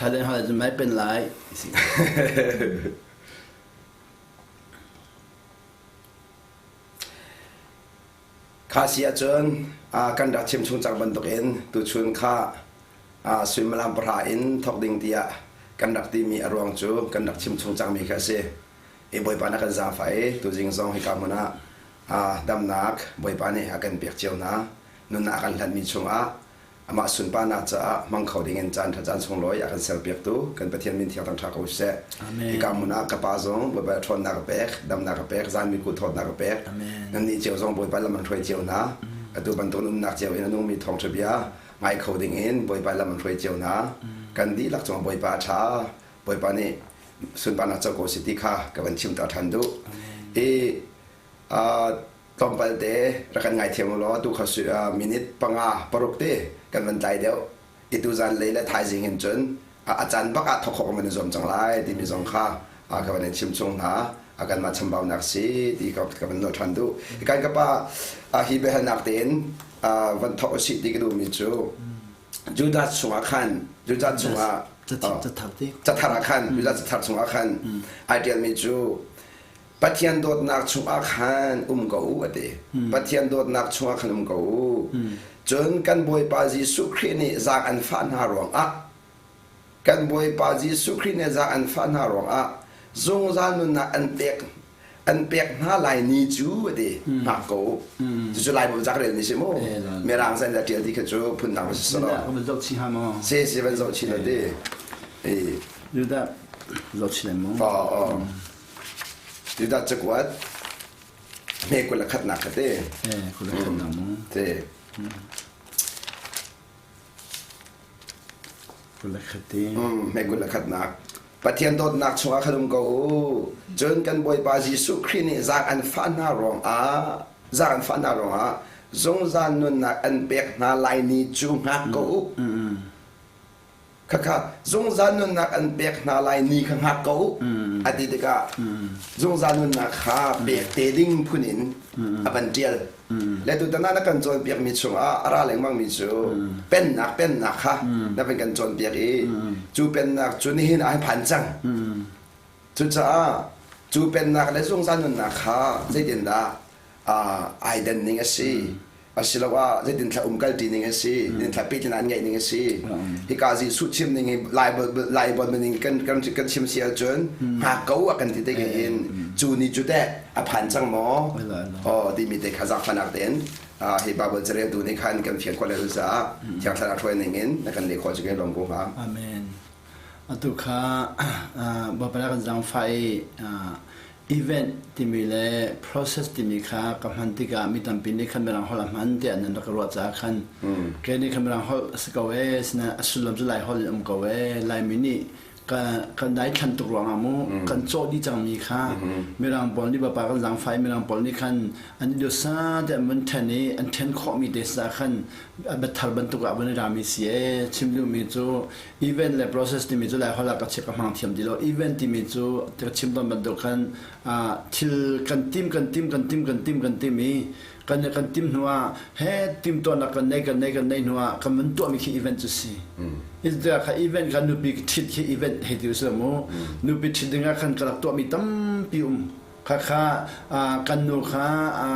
Thailand holh cun mai pen lai si. Kha si ahcun kan rak chim chung cang bantukin tuchun kha suimilam pahra in thawk ding tiah kan rak timi a ruang cu kan rak chim chung cangmi kha a si. I Bawipa na kan zaangfah i tuzing zong hika hmun ah damnak Bawipa nih a kan pek cio hna. Nunnak a kan hlanhmi chungah Amah sunparnak caah hmang kho dingin caan ṭha caan sunglawi a kan serpiaktu kan Pathian min thiang thangṭha ko seh. Hika hmun ah ka pa zong Bawipa ṭhawnnak a pek, damnak a pek, zaanmi kut thawtnak a pek. Nannih cio zong Bawipa lam an hruai cio hna. Atu bantuk umnak cio in a nungmi thawngṭha bia ngai kho dingin Bawipa lam an hruai cio hna. Kan dihlak cungah Bawipa a ṭha. Bawipa nih sunparnak co ko seh ti kha ka van chim ta ṭhan duh. I tlawmpal te rak kan ngaithiam u law tu kha minute panga paruk te kan van tlai deuh i tu zan lei le thaizing hin cun a caan bak ah thawk khawh kan van i zuam cang lai timi zong kha ka van in chim chung hna a kanmah chambaunak si ti ka ka van nawl ṭhan duh kan ka pa hi biahalnak tein van thawk usih ti ka duhmi cu Judas chungah khan Judas chungah cathar ah khan Judas cathar chungah khan ai ṭialmi cu Pathian dawtnak chungah khan um ko u a ti. Pathian dawtnak chungah khan um ko u. Cun kan Bawipa Jesuh Khrih nih zaang an fah hna ruangah kan Bawipa Jesuh Khrih nih zaang an fah hna ruangah zungzal nunnak an pek an pek hna lai ni cu a ti. Hngak ko u. Cucu Lai bu zak rel ni si mu. Mirang san da tial ti kha cu phundang si solo. Van zoh chih ha maw? Si si van zoh chih la ti. Judah zoh chih lai maw? Oh oh. Judah cakuat hme 21 kha te. Eh, 21 mu. Te. 21 te. Hme 21 nak. Pathian dawtnak chungah khan um ko u. Cun kan Bawipa Jesuh Khrih nih zaang an fah hna ruangah zaang an fah hna ruangah zungzal nunnak an pek hna lai ni cu hngak ko u. Khakha zungzal nunnak an pek hna lai ni kha hngak ko u a ti tikah zungzal nunnak kha pek te ding phun in a van ṭial. Le tutan ah na kan cawnpiakmi chungah a ra lengmangmi cu pennak pennak kha na van kan cawnpiak i cu pennak cu nihin ah phan cang. Cucaah cu pennak le zungzal nunnak kha zeitindah ai dan ning a si asiloah zeitin thla umkalṭi ning a si zeitin thla pehtlaihnak an ngeih ning a si hika Jesuh chim ning hi Laibal ning kan kan kan chim si ahcun hngak ko a kan ti te hin cu ni cu teh a phan cang maw oh timi te kha zaangfahnak tein hi Bible careltu nih khan kan fian khawh le caah Thiang Thlarau hruai ning in na kan leh khawh cu kan lawm ko hnga Amen atu kha Bawipa kan zaangfah i Event timi le process timi kha ka hman tikah mi tampi nih khan Mirang holh a hman tiah nan rak ka ruah caah khan kei nih khan Mirang holh a si ko ee sinain a sullam cu Lai holh in um ko ee Laimi nih ka kan daithlan tuk ruangah mu kan cawh dih cangmi kha Mirang pawl nih bapa kan zaangfah i Mirang pawl nih khan an i dusa te an vun ṭhen i an ṭhen khawhmi te sa khan a biathar bantuk ah van i rami si ee chim duhmi cu Event le process timi cu Laiholh ah ka chim ka hmang thiam ti lo. Event timi cu ka chim tawn bantuk khan thil kan tim kan tim kan tim kan tim kan tim i kan kan tim hnu ah he tim tuahnak kan nei kan nei kan nei hnu ah kan van tuahmi khi event cu si. Is kha event kha nupi ṭhit khi event hei ti usih mu. Nupi ṭhit ding ah khan ka rak tuahmi tampi um. Khakha kan nu kha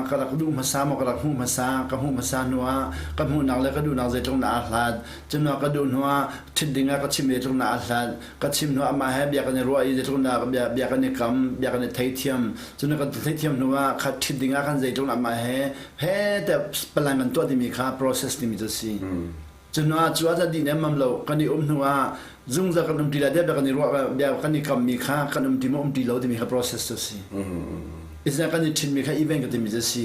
ka rak duh hmasa maw ka rak hmuh hmasa ka hmuh hmasa hnu ah ka hmuhnak le ka duhnak zeitluk na aa hlat cu hnu ah ka duh hnu ah ṭhit ding ah ka chim zeitluk na aa hlat ka chim hnu ah amah he bia kan i ruah i zeitluk na bia bia kan i kam bia kan i theithiam cu na kan theithiam hnu ah kha ṭhit ding ah khan zeitluk na amah he he te palan kan tuah timi kha process timi cu a si. Cu hnu ah cu ah dih nemmam lo kan i um hnu ah zungzal kan um ti lai bia kan i ruah bia kan i kammi kha kan um ti maw um ti lo timi kha process cu a si. Isna kan i ṭhinmi kha event ka timi cu a si.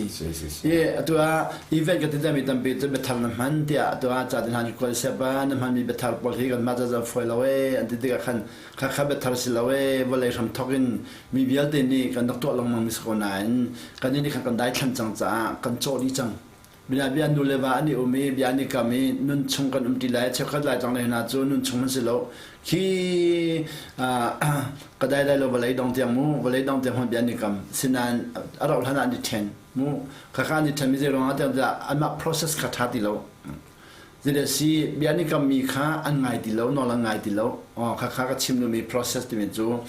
I atu ah event ka ti mi tampi cu biathar na hman tiah atu ah ca te hna kual sep ah na hmanmi biathar pawl hi kanmah ca zan fawi lo ee an ti tikah khan kha kha biathar si lo ee vawlei hram thawk in mi vialte nih kan rak tuah lengmang mi si ko nain kan nih khan kan daithlan cang caah kan cawh dih cang. Bia bia nu le va an i um i bia an i kam i nun chung kan um ti lai cheukhat lai cang le hna cu nun chung an si lo khi ka dai lai lo vawlei dong tiang mu vawlei dong tiang hon bia an i kam sinain a rauh hlan ah an i ṭhen mu khakha an i ṭhen mi zei ruangah tiang anmah process kha ṭha ti lo. Zeidah si bia ni kammi kha an ngai ti lo, nawl an ngai ti lo. Kha kha ka chim duhmi process timi cu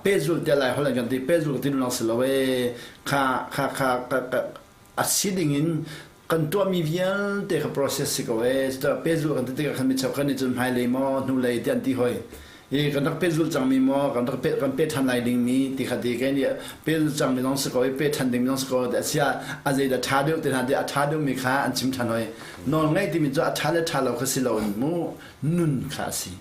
pehzulh tiah Lai holh an kan ti pehzulh ka ti lawng si lo ee kha kha kha a si ding in kan tuahmi vialte kha process si ko ee pehzulh kan ti tikah khan mi cheukhat nih cun hmailei maw hnulei ti an ti hoi i kan rak pehzulh cangmi maw kan rak peh kan peh ṭhan lai dingmi ti kha ti kei nih pehzulh cangmi zong si ko i peh ṭhan dingmi zong si ko ti a sia a zeidah ṭha deuh ti hna ti a ṭha deuhmi kha an chim ṭhan hoi nawl ngeih timi cu a ṭha le ṭha lo kha si loin mu nun kha a si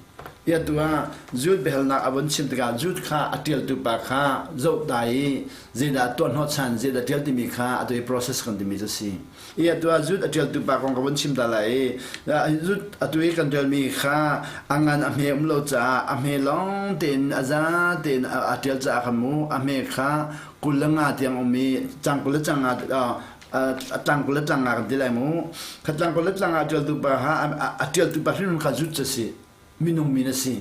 i atu ah Jude biahalnak a vun chim tikah Jude kha a ṭialtu pa kha zoh ta i zeidah tuah hnawhchan zeidah ṭial timi kha atu i process kan timi cu a si I atu ah Jude a ṭialtu pa kong ka vun chim ta lai i Jude atu i kan ṭialmi kha a ngan a hme um lo caah a hme lawng tein a za tein a ṭial caah khan mu a hme kha 25 tiang um i cang 25 a tlang 25 kan ti lai mu kha tlang 25 ṭialtu pa kha a ṭialtu pa hrimhrim kha Jude cu a si minung min a si.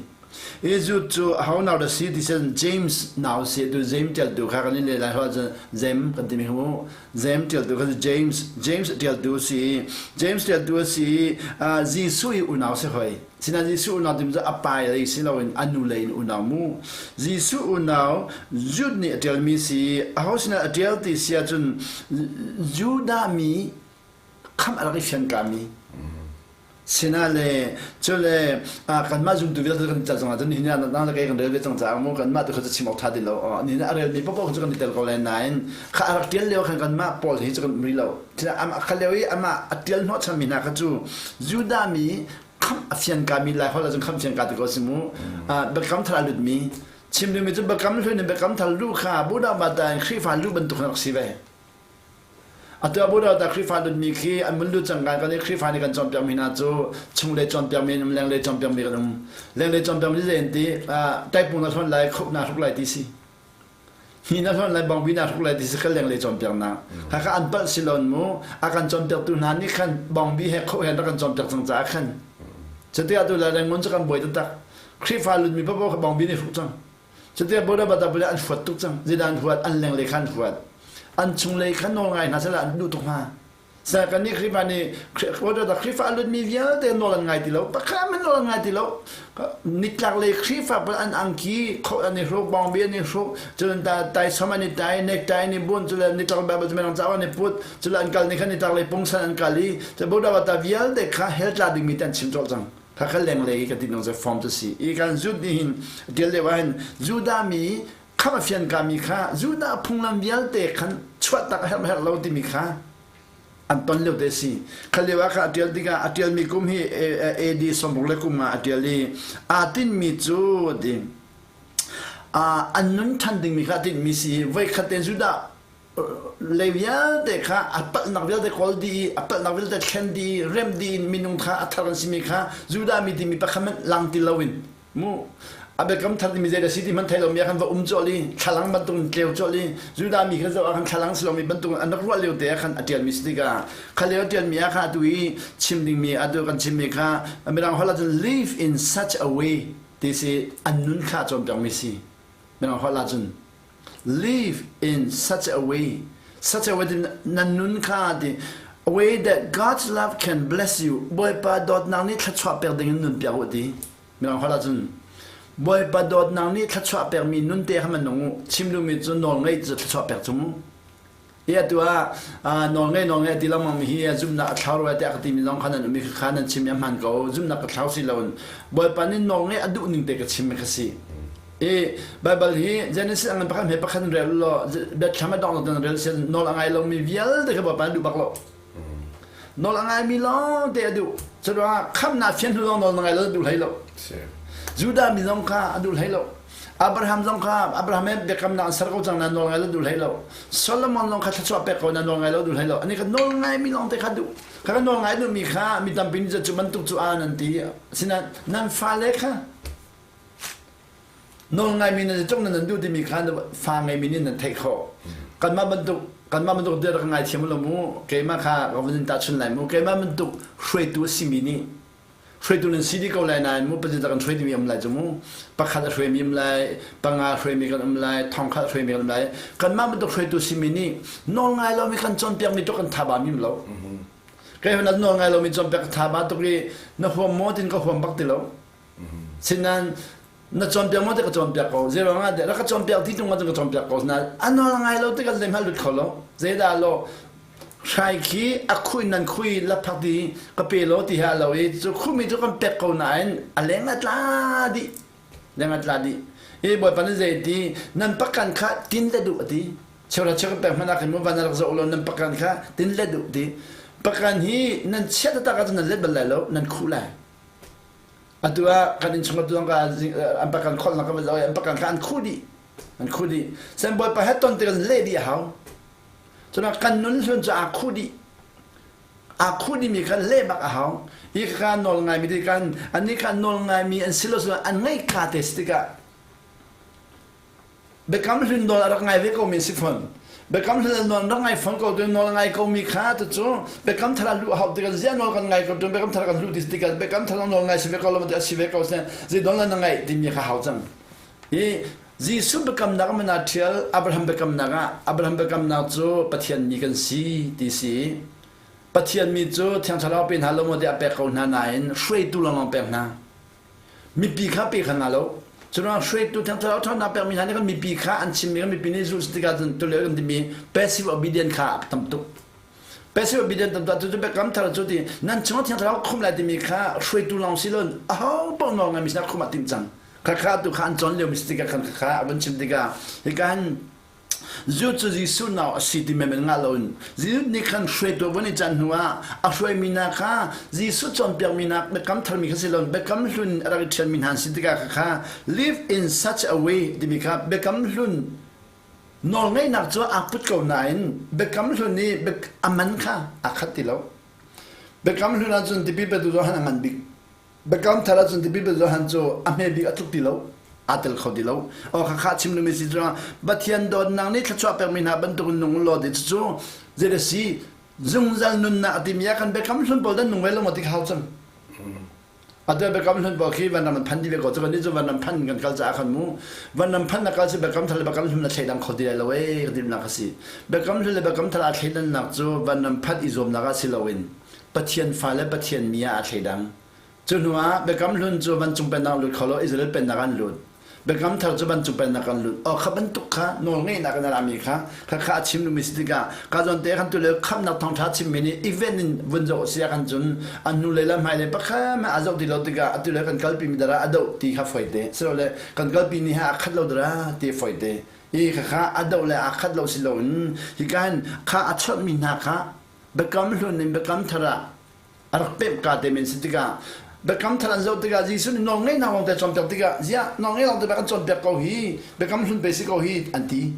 I Jude cu aho nau dah si ti cun James nau si tu James ṭialtu kha kan i leh lai ho cun James kan timi hu James ṭialtu kha James James ṭialtu si i James ṭialtu a si i Jesuh i unau si hoi sinain Jesuh unau timi cu a pa lei si loin a nu lei in unau mu Jesuh unau Jude nih a ṭialmi si i aho sinah a ṭial ti si ahcun Judah mi khamh a rak i fiankami sinah le cu le kanmah zumtu vialte kan tel zongah cun nihin ah nang le kei kan rel ve cang caah mu kanmah tu kha cu chim awk tha ti lo nihin a relmi paoh cu kan i tel ko lai nain kha a rak tial lio khan kanmah pawl hi cu kan um rih lo kha lio i amah a tial hnawhchanmi hna kha cu Judah mi khamh a fiankami lai holh ahcun khamh fianka ti ko si mu biakam thar a lutmi chim dingmi cu biakam hlun in biakam thar lu kha Buddha bata in Khrihfa lu bantuk rak si ve Atu ah Buddha Khrihfa lutmi khi an mun lut cang kan kan i Khrihfa nih kan cawnpiakmi hna cu chunglei cawnpiakmi an um lenglei cawnpiakmi kan um. Lenglei cawnpiakmi zei an ti taipung na hlonh lai khup na hruk lai ti si. Hni na hlonh lai bawngbi na hruk lai ti si kha lenglei cawnpiaknak. Khakha an palh si lon mu a kan cawnpiaktu hna nih khan bawngbi he khup he rak kan cawnpiak cang caah khan. Cutikah tu le Rangoon cu kan buai taktak. Khrihfa lutmi paoh kha bawngbi nih hruk cang. Cuti Buddha Bata an huat tuk cang. Zeidah an huat? An lenglei kha an huat. An chunglei kha nawl ngai hna sehla an duh tuk hna. Sa kan nih Khrihfa nih Buddha Khrihfa a lutmi vialte nawl an ngai ti lo. Pakhat hmanh nawl an ngai ti lo. Nitlak lei Khrihfa pawl an angki khoh an i hruk, bawngbi an i hruk, cun taisom an i tai, necktie an i bunh, cun nitlak Bible cu mirang cauk an i put, cun an kal ni khan nitlak lei pungsan an kal i Buddha Bata vialte kha hell tla dingmi te an chim colh cang. Khakha lenglei ka ti nung cu form cu si. I kan Jude nih hin tial deuh ah hin Judah mi khamh a fian ka mi kha Judah phunglam vialte khan chuah tak a herh herh lo timi kha an ton lio te si. Kha lio ah kha a tial tikah a tialmi kum hi AD 60 le kum nga a tial i aa tinmi cu ti an nun than dingmi kha a tinhmi si voi khat te Judah lei vialte kha a palhnak vialte kawl dih i a palhnak vialte thlen dih i remh dih in minung kha a thar an simi kha Judah mi timi pakhat hmanh lang ti loin mu a biakam thar timi zeidah si ti hmanh thei lomi ah khan va um colh i thlalang bantuk in tleu colh i Judah mi kha zoh ah khan thlalang si lomi bantuk an rak ruah lio te ah khan a ṭialmi si tikah kha lio a ṭialmi ah khan atu i chim dingmi atu kan chimmi kha mirang holh ahcun live in such a way ti si an nun kha cawnpiakmi si mirang holh ahcun live in such a way such a way nan nun kha ti a way that God's love can bless you Bawipa dawtnak nih thluachuah pek ding in nun piak u ti mirang holh ahcun Bawipa dawtnak nih thluachuah pekmi nun te kha man nung u chim duhmi cu nawl ngeih cu thluachuah pek cu mu i atu ah nawl ngei nawl ngei ti lengmang mi hi zumhnak a thlau rua tiah ka timi zong kha nan um i kha nan chim i a hmaan ko zumhnak ka thlau si loin Bawipa nih nawl ngei a duh ning te ka chim mi kha si i Baibal hi Genesis ang pakhat he pakhat rel law biathlam a dong lo rel sin nawl a ngai lomi vialte kha Bawipa duh bak lo nawl a ngaimi lawng te a duh curuangah khamnak fian hnu lawng nawl na ngai lo duh hlei lo Judah mi zong kha a duh hlei lo Abraham zong kha Abraham he biakamnak an ser ko cang na nawl ngai lo duh hlei lo Solomon zong kha thluachuah pek ko na nawl ngai lo duh hlei lo ani kha nawl ngai mi lawng te kha duh kha ka nawl ngai duh mi kha mi tampi nih cu bantuk cu an an ti sinain nan fale kha nawl ngai mi nan cung nan duh timi kha fa ngei mi nih nan theih khawh kanmah bantuk kanmah bantuk dir ka ngai thiam lo mu keimah kha ka vun tahchun lai mu keimah bantuk hruaitu a simi nih hruaitu nan si dih ko lai nain mu pasal kan hruai dingmi um lai cu mu pakhat a hruaimi um lai panga hruaimi kan um lai thongkhat hruaimi kan um lai kanmah bantuk hruaitu simi nih nawl ngai lomi kan cawnpiakmi tu kan thaba mim lo. Kei hon an nawl ngai lomi cawnpiak tha ba tuk i na huam maw tin ka huam bak ti lo. Sinain na cawnpiak maw ti ka cawnpiak ko. Zei ruangah dah rak ka cawnpiak ti tung ahcun ka cawnpiak ko. Nain a nawl ngai lo tikah zeihmanh lut kho lo. Zeidah lo hrai khi a khui nan khui laphak ti ka pe lo ti ha lo i cu khumi cu kan pek ko nain a leng a tla dih. Leng a tla dih. I Bawipa nih zei ti nan pakan kha tin le duh a ti. Cheuhra cheu kan pek hmanh ah khin mu van rak zoh lo nan pakan kha tin let duh ti. Pakan hi nan chiat taktak ahcun nan let bal lai lo, nan khuh lai. Atu ah kan innchung atu ka an pakan kholnak kan va zoh i an pakan kha an khuh dih. An khuh dih. Sen Bawipa he ton tikah leh dih a hau. Cun kan nun hlun cu aa khuh dih. Aa khuh dihmi kha leh bak a hau. Hi kha nawl ngaimi ti kan annih kha nawl ngaimi an si lo an ngaih ka te si tikah Biakam Hlun nawl a rak ngai ve komi si fawn. Biakam Hlun nawl rak ngai fawn ko tu nawl ngai komi kha tucu Biakam Thar ah luh a hauh tikah ziah nawl kan ngai ko tu Biakam Thar kan luh ti tikah Biakam Thar nawl ngai si ve ko lo ti a si ve ko sen zei nawl na ngaih timi kha hau cang. Hi Jesuh biakamnak ah mana ṭhial Abraham biakamnak ah Abraham biakamnak cu Pathian mi kan si ti si. Pathian mi cu Thiang Thlarau pe hna lo maw tiah a pek ko hna nain hruaitu lawnglawng pek hna. Mipi kha pe kha hna lo. Curuang hruaitu Thiang Thlarau ṭhawnnak pekmi hna nih khan mipi kha an chimmi kha mipi nih zulh tikah cun tulio kan timi passive obedient kha a tam tuk. Passive obedient tam tuk cu biakam thar cu ti nan chungah Thiang Thlarau khum lai timi kha hruaitu lawng si loin aho paoh nawl ngaimi sinah khum ah timh cang. Khakha tu kha an cawn liomi si tikah khan khakha a vun chim tikah hika hin Zu cu Jesuh nau a si ti menmen ngah loin Jesuh nih khan hruaitu vun i can hnu ah a hruaimi hna kha Jesuh cawnpiakmi hna biakam tharmi kha si loin biakam hlun a rak i ṭhialmi hna an si tikah kha live in such a way timi kha biakam hlun nawlngeihnak cu aa put ko nain biakam hlun i a man kha aa khat ti lo. Biakam hlun ahcun tipil petu Johan a ngan bik. Biakam thar ahcun tipil pe Johan cu a hme bik a tluk ti lo aa tel kho ti lo aw kha kha chim lumi si cu Pathian dawtnak nih thluachuah pekmi hna bantuk in nung law ti cu zei da si zungzal nunnak a timi ah kan biakam hlun pawl dan nung ve lo maw ti kha hau cang atu biakam hlun pawl khi vanram an phan di ve ko cu kan nih cu vanram phan kan kal caah khan mu vanram phan na kal si biakam thar le biakam hlun na thleidang kho ti lai lo ee ka timnak a si biakam hlun le biakam thar aa thleidannak cu vanram phan i zuamnak ah si loin Pathian fale Pathian mi ah aa thleidang. Cu hnuah Biakam Hlun cu vancung pennak lut kho lo Israel pennak an lut. Biakam Thar cu vancung pennak an lut. Aw kha bantuk kha nawlngeihnak in a rami kha kha kha a chim duhmi si tikah ka zawn te khan tu le khamnak thawngṭha chimmi nih event in vun zoh si ah khan cun an hnulei le hmailei pakhat a zoh ti lo tikah atu le kan kalpi mi dara a doh ti kha foite silole kan kalpi ni ha a khat lo dara ti foite i kha kha a doh le a khat lo si loin hika hin kha a chawnh mi hna kha Biakam Hlun in Biakam Thar ah a rak pemh ka te men si tikah Biakam Thar an zoh tikah Jesuh nih nawlngeihnak lawng te cawnpiak tikah ziah nawlngeih lawng te kan cawnpiak ko hi Biakam Hlun pe si ko hi an ti.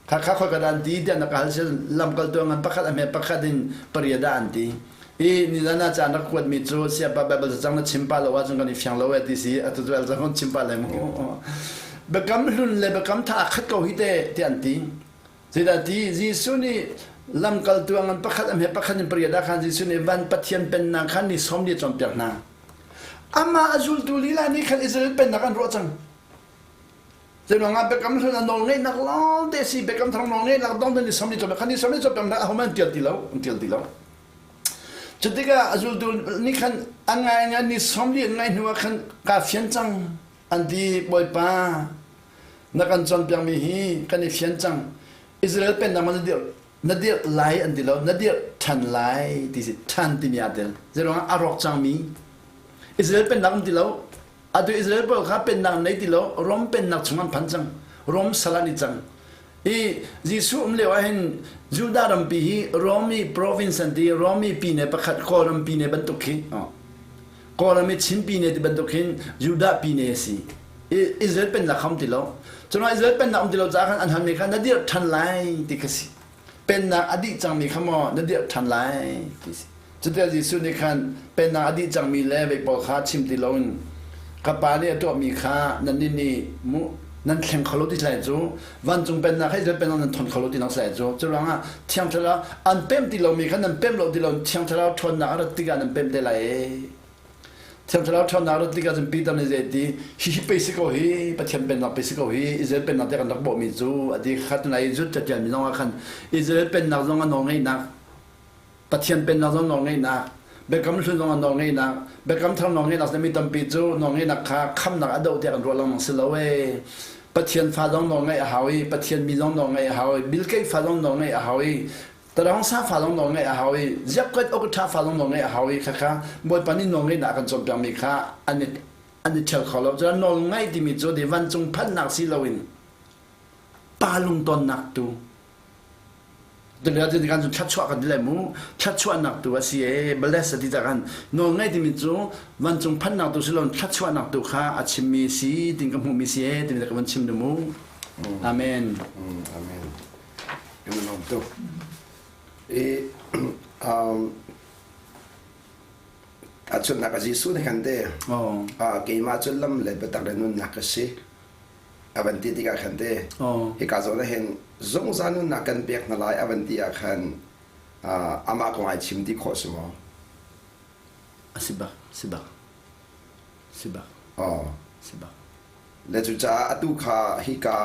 Kha kha khoi ka dah an ti tiah na ka hal sil lamkaltu ngan pakhat a hme pakhat in paria dah an ti. I nizan ah caan rak kuatmi cu siapa Bible cacang na chim pa lo ahcun kan i fiang lo eh ti si atu cu el cang chim pa le mu. Biakam Hlun le Biakam Thar aa khat ko hi te tiah an ti. Zeidah ti Jesuh nih lamkaltu a ngan pakhat a hme pakhat in pariat ah khan Jesuh nih van Pathian pennak kha ni sawm li a cawnpiak hna. Amah a zultu lila nih khan Israel pennak an ruah cang. Zeiruangah Biakam Hlun a nawlngeihnak lawngte si Biakam Thar nawlngeihnak dong ni sawm li cawnpiak khan ni sawm li cawnpiak hna ahohmanh an tial ti lo an tial ti lo. Cutikah a zultu nih khan a ngai ngai ni sawm li an ngaih hnu ah khan kaa fian cang an ti Bawipa Na kan cawnpiakmi hi kan i fian cang. Israel pennak ma na dirh na dirh lai an ti lo, na dirh ṭhan lai ti si ṭhan timi aa tel. Zeiruangah a rawk cangmi Israel pennak um ti lo. Atu Israel pawl kha pennak nei ti lo, Rom pennak chung an phan cang. Rom sal an i cang. I Jesuh um lio ah hin Judah rampi hi Romi province an ti, Romi pine pakhat Kawlram pine bantuk khi. Kawlram i Chin pine ti bantuk hin Judah pine a si. Israel pennak kha um ti lo. Cun Israel pennak um ti lo caah khan an halmi kha na dirh ṭhan lai ti kha si. Pennak a dih cangmi kha maw na dirh ṭhan lai ti si. Cuti Jesuh nih khan pennak a dih cangmi le vei pawl kha chim ti loin ka pa nih a tuahmi kha nannih nih mu nan thleng kho lo ti lai cu vancung pennak he Israel pennak nan thawn kho lo ti nak sai cu cu ruangah thiang thlarau an pem ti lomi kha nan pem lo ti lo thiang thlarau ṭhawnnak a rat tikah nan pem te lai Thiang Thlarau ṭhawnnak rat tikah cun Peter nih zei ti hihi pei si ko hi Pathian pennak pei si ko hi Israel pennak te kan rak bawhmi cu a ti khat nai Jude catialmi zong ah khan Israel pennak zong a nawlngeihnak. Pathian pennak zong nawlngeihnak, Biakam Hlun zong ah nawlngeihnak, Biakam Thar nawlngeihnak mi tampi cu nawlngeihnak kha khamnak a doh tiah kan ruah lengmang si lo ee. Pathian fa zong nawlngeih a hau i Pathian mi zong nawlngeih a hau i Bill Gates fa zong nawlngeih a hau i Tarang sa fa zong nawlngeih a hau i Ziapkat awkṭha fa zong nawlngeih a hau i khakha Bawipa nih nawlngeihnak a kan cawnpiakmi kha an i an i ṭhial kho lo. Cun nawlngaih timi cu di vancung phanhnak si loin pa lungtonnak tu Tulio ti kan cu thluachuah kan ti lai mu. Thluachuahnak tu a si ee. Bless a ti ta kan nawl ngei timi cu vancung phannak tu si lo thluachuahnak tu kha a chimmi si tin ka hmuhmi si ee timi ka van chim du mu. Amen. Amen. Kan lawm tuk. I tahchunhnak a Jesuh nih khan te keimah cu lam le biatak le nunnak ka si. A van ti tikah khan te hika zawn ah hin zungzal nunnak kan pek hna lai a van ti ah khan amah kong ai chim ti khawh si maw? A si bak, si bak, si bak, si bak. Le cucaah atu kha hika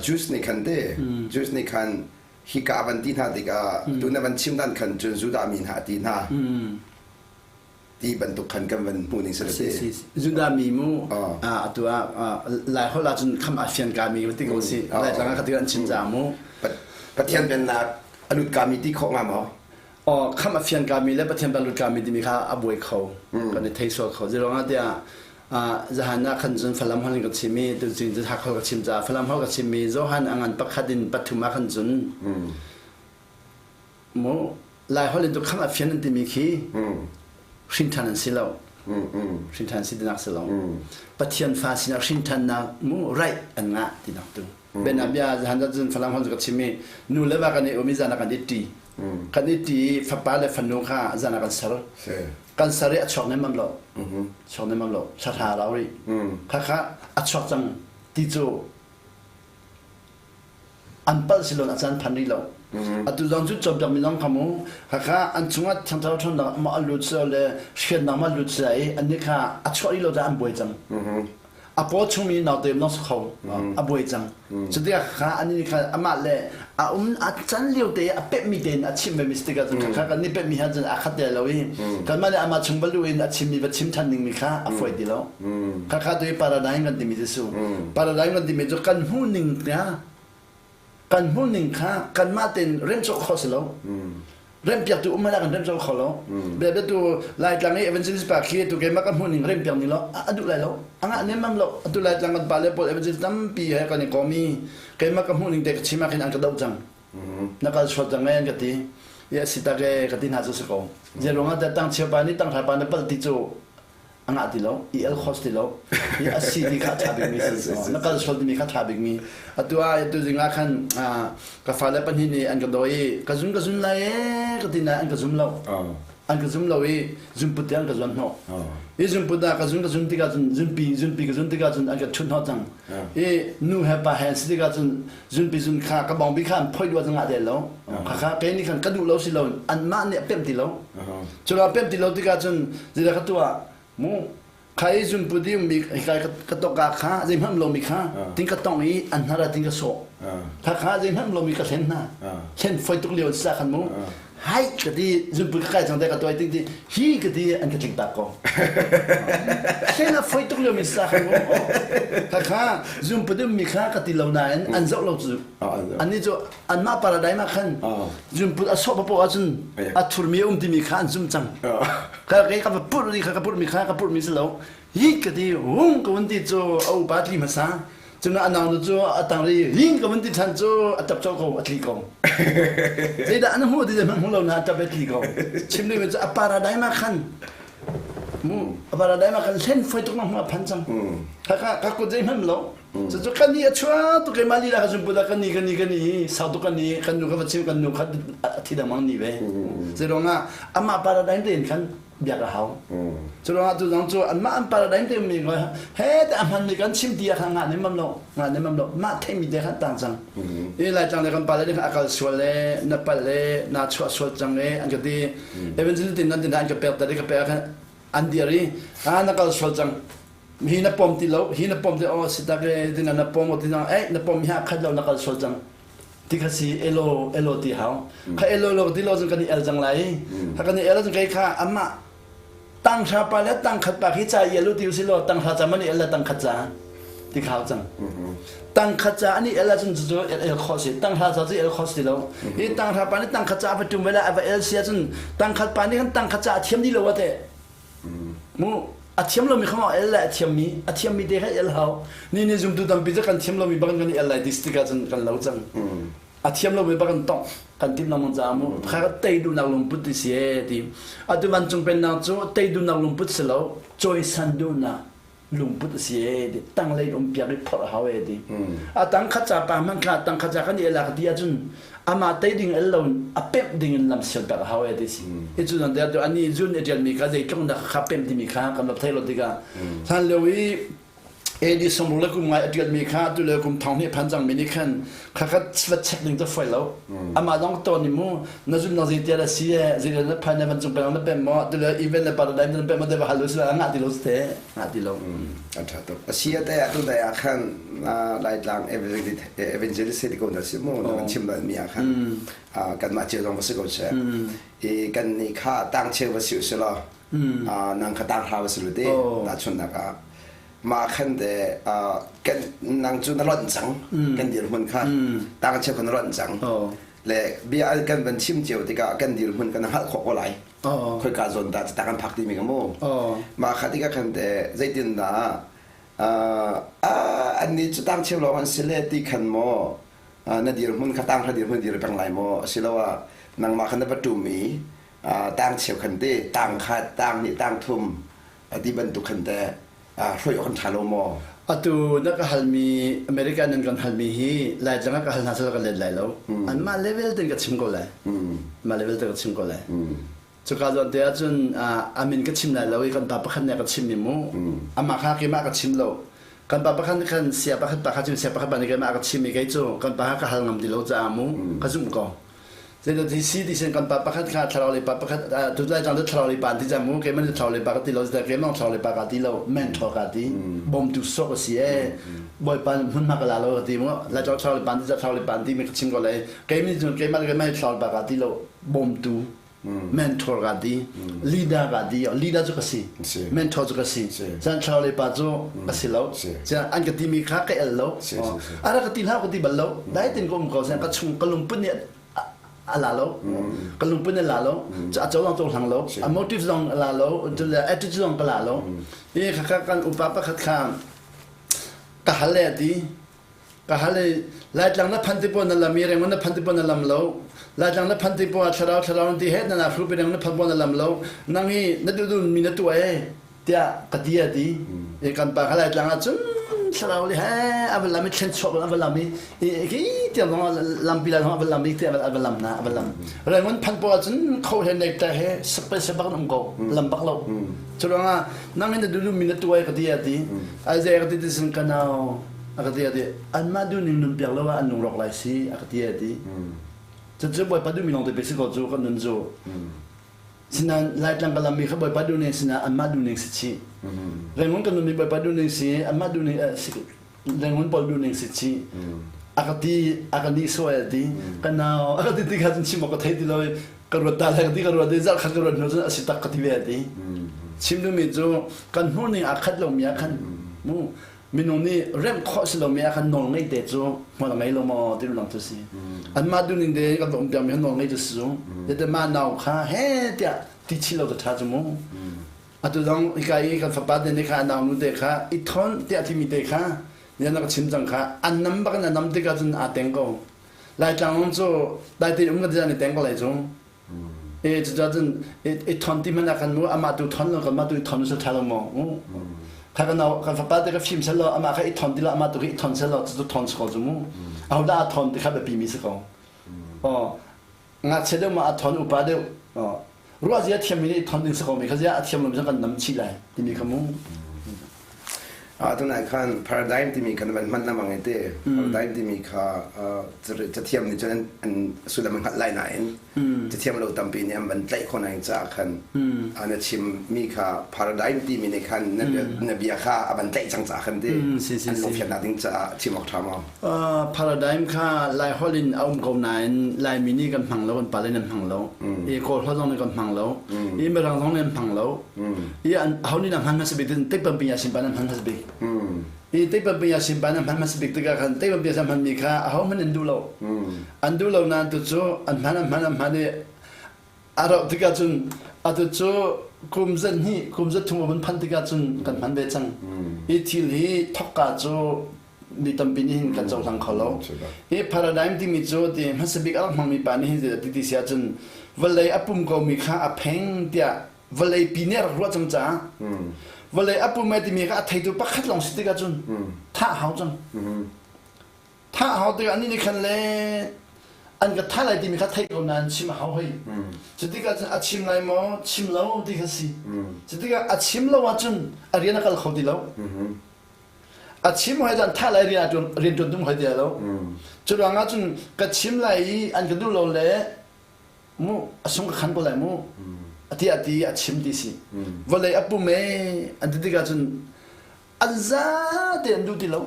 Jews nih khan te Jews nih khan hika a van ti hna tikah tu na van chim dan khan cun Judah mi hna a ti hna. Ti bantuk khan kan van hmuh ning si si Judah mi mu atu ah Lai holh ah cun kham a fian ka mi ti ko si Lai tlang ah ka ti an chim ca mu Pathian pennak a lut ka mi ti khawh nga maw Oh kham a fian ka mi le Pathian pen lut ka mi timi kha a buai kho kan i thei sual kho zirong ah tiah zahan ah khan cun Falam holh in ka chim i tuchin cu Hakha ka chim caah Falam holh ka chim mi Johan a ngan pakhat in pathum ah khan cun Mu Lai holh in tu kham a fian an timi khi hrinṭhan an si lo. Hrinṭhan si tinak si lo. Pathian fa sinah hrinṭhannak mu right an ngah tinak tu. Ben ah bia zahan cun Falam holh cu ka chim i nu le va kan i um i zan ah kan i ṭi. Kan i ṭi i fapa le fanu kha zan ah kan ser. Kan ser i a chuak nemmam lo. Chuak nemmam lo. Thla rau rih. Khakha a chuak cang ti cu an palh si lo a caan phan rih lo. Atu zong cu cawnpiak mi zong kha mu khakha an chungah thiangthar ṭhawnnak ma a lut si le hriannak ma lut si i annih kha a chuah rih lo caah an buai cang. A paw chungmi naute nong si kho a buai cang. Cutikah kha annih kha amah le a um a can lio te a pemhmi tein a chim ve mi si tikah cun khakha kan nih pemhmi he cun a khat te lo i kanmah nih amah chung va lu in a chimmi va chim ṭhan dingmi kha a fawi ti lo. Khakha tu i paradigm kan timi cu paradigm kan timi cu kan hmuh ning kan hmuh ning kha kanmah tein remcawh khawh si lo. Rempiaktu um hmanh ah kan remcawh kho lo. Bia tu Laitlang i evangelist pa khi tu keimah kan hmuh ning rempiak ning lo a duh lai lo. A ngah nemmam lo. Atu Laitlang kan pa le pawl evangelist tampi he kan i kom i keimah ka hmuh ning te ka chim ah khin an ka doh cang. Na kal sual cang e an ka ti. I a si tak e ka ti hna cu si ko. Zei ruangah dah tang chia pa nih tang hra pa na palh ti cu a ngah ti lo i el khos ti lo i a si ti kha a ṭha bikmi si na kal sual timi kha ṭha bikmi atu ah atu zing ah khan ka fale pahnih nih an ka dawi i ka zum ka zum lai ee ka ti nain an ka zum lo an ka zum lo i zunput te an ka zuan hnawh i zunput ah ka zun ka zun tikah cun zunpi zunpi ka zun tikah cun an ka ṭhut hnawh cang i nu he pa he si tikah cun zunpi zun kha ka bawngbi kha an phoih duah cang ah del lo kha kha kei nih khan ka duh lo si lo anmah nih a pemh ti lo cu lo pemh ti lo tikah cun zeidah ka tuah mu kha i zunput i ummi kai ka tok ah kha zeihmanh lomi kha ting ka tong i an hnar ah ting ka sawh kha kha zeihmanh lomi ka hlen hna hlen foi tuk lio sa khan mu hai ka ti zunput ka kai cang te ka tuai ting ti hi ka ti an ka tling tak ko hlen a foi tuk lio mi sa khan mu kha kha zunput ummi kha ka ti lo nain an zoh lo cu annih cu anmah paradigm ah khan zunput a sawh papoh ahcun a thurmi a um timi kha an zum cang ka kei ka va purh ri kha ka purh mi kha ka purh mi si lo hi ka ti hung ka vun ti cu a upa tli hmasa cun a nau nu cu a tang ri hing ka vun ti than cu a tap colh ko a tli ko zeidah an hmuh ti zeihmanh hmu lo na a tap a tli ko chim ding cu a paradigm ah khan mu a paradigm ah khan hlen foi tuk na hmu a phan cang ka ka kut zeihmanh lo Cucu kan ni a chuak tuk keimah lila ka zunput ah kan ni kan ni kan ni sau tuk kan ni kan nu ka va chim kan nu kha a thi dangmang ni ve. Zeiruang ah amah paradigm tein khan biak a hau. Curuang ah tu zong cu anmah an paradigm te mi he te a hman mi kan chim ti ah khan ngah nem lo ngah nem lo mah theih mi te khan tang cang. I lai tlang le kan pa le khan a kal sual le na pal le na chuah sual cang e an ka ti. Evangelist tin nan tin an ka pek ta ka pek khan an dir i a na kal sual cang hi na pom ti lo hi na pom ti oh si tak e tina na pom ti na eh na pom hi a khat lo na kal sual cang. Ti kha si elo elo ti hau. Kha elo lo ti lo cun kan i el cang lai. Kha kan i el cun kei kha amah tanghra pa le tangkhat pa khi ca i el u ti usih law tanghra ca man i el le tangkhat ca ti kha hau cang. Tangkhat ca an i el ahcun cucu el el khawh si. Tanghra ca cu el khawh si lo. Hi tanghra pa nih tangkhat ca a va ṭum ve le a va el si ahcun tangkhat pa nih khan tangkhat ca a thiam dih lo a teh. Mu a thiam lomi kha maw el le a thiammi a thiammi te kha el hau. Ni ni zumtu tampi cu kan thiam lomi bak in kan i el lai ti tikah cun kan lo cang. A thiam lomi bak in tongh kan tim lengmang caah mu kha tei duhnak lungput ti si ee ti. Atu vancung pennak cu tei duhnak lungput si lo cawisan duhnak lungput a si ee ti tanglei um piak i phorh a hau ee ti. A tang khat ca pa hmanh kha tang khat ca kan i el ah ti ahcun amah tei ding el lo a pemh ding in lam sial pek a hau ee ti si. Hi cu zan te ah ani zun i ṭialmi kha zeitluk dah kha pemh timi kha kan rak thei lo tikah hlan lio i AD sawmruk le kum ngai a ṭialmi kha tu le kum thong hnih phan cangmi nih khan kha kha va check ding cu foi lo. Amah zong tawn i mu na zumnak zei tial a si e zei na phan na van cung peng na pem maw tu le event le paradigm na pem maw te va hal lu sila ngah ti lo te ngah ti lo. A ṭha tuk. A si te ah tu dai ah khan Laitlang evangelist ti ko na si mu na kan chim bal mi ah khan kanmah cio zong va si ko seh. I kan nih kha tang cheu va si u si law nang kha tang hra va si lu te tahchunhnak ah mah khan te kan nang cu na lonh cang kan dirhmun kha tang cheu kha na lonh cang le bia kan van chim cio tikah kan dirhmun kan hngalh khawh ko lai khoika zawn dah ta kan phak timi ka mu mah kha tikah khan te zeitin dah an nih cu tang cheu lawng an si le ti khan maw na dirhmun kha tang kha dirhmun dir peng lai maw asiloah nangmah khan na va ṭum i tang cheu khan te tang khat tang hnih tang thum ti bantuk khan te hruai awk an ṭha lo maw? Atu na ka halmi America nan kan halmi hi Laitlang ah ka hal hna sal ka let lai lo. Anmah level ten ka chim ko lai. Mah level te ka chim ko lai. Cuka zawn te ahcun a min ka chim lai lo i kan pa pakhat nih a ka chimmi mu. Amah kha keimah ka chim lo. Kan pa pakhat nih khan sia pakhat pa kha chim sia pakhat pa nih keimah a ka chim i kei cu kan pa kha ka hal ngam ti lo caah mu ka zumh ko. Zeidah ti si ti sin kan pa pakhat kha thlarau lei pa pakhat tu lai cang thlarau lei pa an ti cang mu keimah nih thlarau lei pa ka ti lo zeicah keimah thlarau lei pa ka ti lo mentor ka ti bawmtu sawk a si ee bawipa hmunhma ka la lo ka ti mu lai cang thlarau lei pa an ti cang thlarau lei pa an ti mi ka chim ko lai keimah nih cun keimah keimah thlarau lei pa ka ti lo bawmtu mentor ka ti leader ka ti leader cu ka si mentor cu ka si cun thlarau lei pa cu ka si lo cun an ka timi kha ka el lo a rak ka ti hlah ka ti bal lo dai tin ka um ko ka chung ka lungput nih a la lo ka lungput nih a la lo a cohlang cohlang lo a motive zong a la lo attitude zong ka la lo i kha kan upa pakhat kha ka hal le ti ka hal i Laitlang na phan ti pawl na lam i Rangoon na phan ti pawl na lam lo Laitlang na phan ti pawl thlarau thlarau ti he na na hru pe na phan pawl na lam lo nang hi na duh duh mi na tuah e tiah ka ti a ti i kan pa kha Laitlang ah cun thlarau le he a va lam i thlen chuak a va lam i ki tiang zong lampi lai zong a va lam i tiang a va lam na a va lam Rangoon phan pawl ah cun kho he nek ta he sapai se bak an um ko lam bak lo cu ruangah nang hi na duh duh mi na tuah e ka ti a ti ai zei ka ti ti sin ka nau a ka ti a ti anmah duhning nun piak lo ah an lungrawk lai si a ka ti a ti cucu bawipa duhmi lawng te pe si ko cu kan nun cu sinain Laitlang ka lammi kha bawipa duhning sinah anmah duhning si chih Rangoon kan nunmi bawipa duhning si anmah duhning si Rangoon pawl duhning si chih a ka ti a ka nihsawh a ti ka nau a ka ti ti kha cun chim awk ka thei ti lo i ka ruat ta lai ka ti ka ruat i zarh khat ka ruat hnu cun a si tak ka ti ve a ti chim duhmi cu kan hmuhning aa khat lomi ah khan mu minung nih remh khawh si lomi ah khan nawl ngei te cu hmual ngei lo maw ti lang cu si anmah duhning te kan va um piakmi kha nawl ngei cu si cu te mah nau kha he tiah ti chih lo te ṭha cu mu atu zong hika i kan fapa te nih kha a nau nu te kha i thawn tiah timi te kha nian ka chim cang kha an nam bak in a nam tikah cun aa teng ko Laitlang cu dai tein um kan ti i teng ko lai cu E cucun i thon ti hmanh ah khan mu amah tu thon lo kanmah tu i thon sal ṭha lo maw kha kan kan fapa te ka fim sel lo amah kha i thon ti lo amah tu kha i thon sel lo cu thon si ko cu mu ahodah a thon ti kha biapi mi si ko aw ngakchia deuh ma a thon upa deuh ruah zia thiam mi nih thon ding si ko mi kha zia a thiam lo mi kan nam chih lai timi kha mu. Tunai khan paradigm timi khan van hman lamang i te paradigm timi kha cathiam nih cun an sullam an hngalh lai nain cathiam lo tampi nih an van tlaih khawh nain caah khan na chimmi kha paradigm timi nih khan na bia kha a van tlaih cang caah khan ti an lungfiannak ding caah chim awk ṭha maw? Paradigm kha Laiholh in a um ko nain Laimi nih kan hmang lo, kan pale nih an hmang lo. I Kawl holh zong nih kan hmang lo. I Mirang zong nih an hmang lo. I an ho nih hman hmasa bik tin Teipampi ya simpan an hman hmasa bik. I Teipampi ya simpan an hman hmasa bik tikah khan Teipampi ya hman mi kha aho hmanh an duh lo. An duh lo nain tu cu an hman an hman an hman i a rauh tikah cun atu cu kum zat hnih kum zat thum a vun phanh tikah cun kan hman ve cang. Hi thil hi thokka cu mi tampi nih hin kan cohlang kho lo. Hi paradigm timi cu ti hmasa bik a rak hmangmi pa nih hin zeidah ti ti si ahcun vawlei a pum komi kha a pheng tiah vawlei pi nih a rak ruah cang caah vawlei a pum ai timi kha a theitu pakhat lawng si tikah cun thah hau cang. Thah hau tikah anih nih khan le an ka thah lai timi kha theih ko nain chim a hau hoi. Cu tikah cun a chim lai maw chim lo ti kha si. Cu tikah a chim lo ahcun a rian a kal kho ti lo. A chim hoi cun thah lai rian rian ṭuan tum hoi ti lo. Cu ruangah cun ka chim lai i an ka duh lo le mu a sung ka khan ko lai mu a ti a ti a chim ti si. Vawlei a pum ee an ti tikah cun an zate an duh ti lo.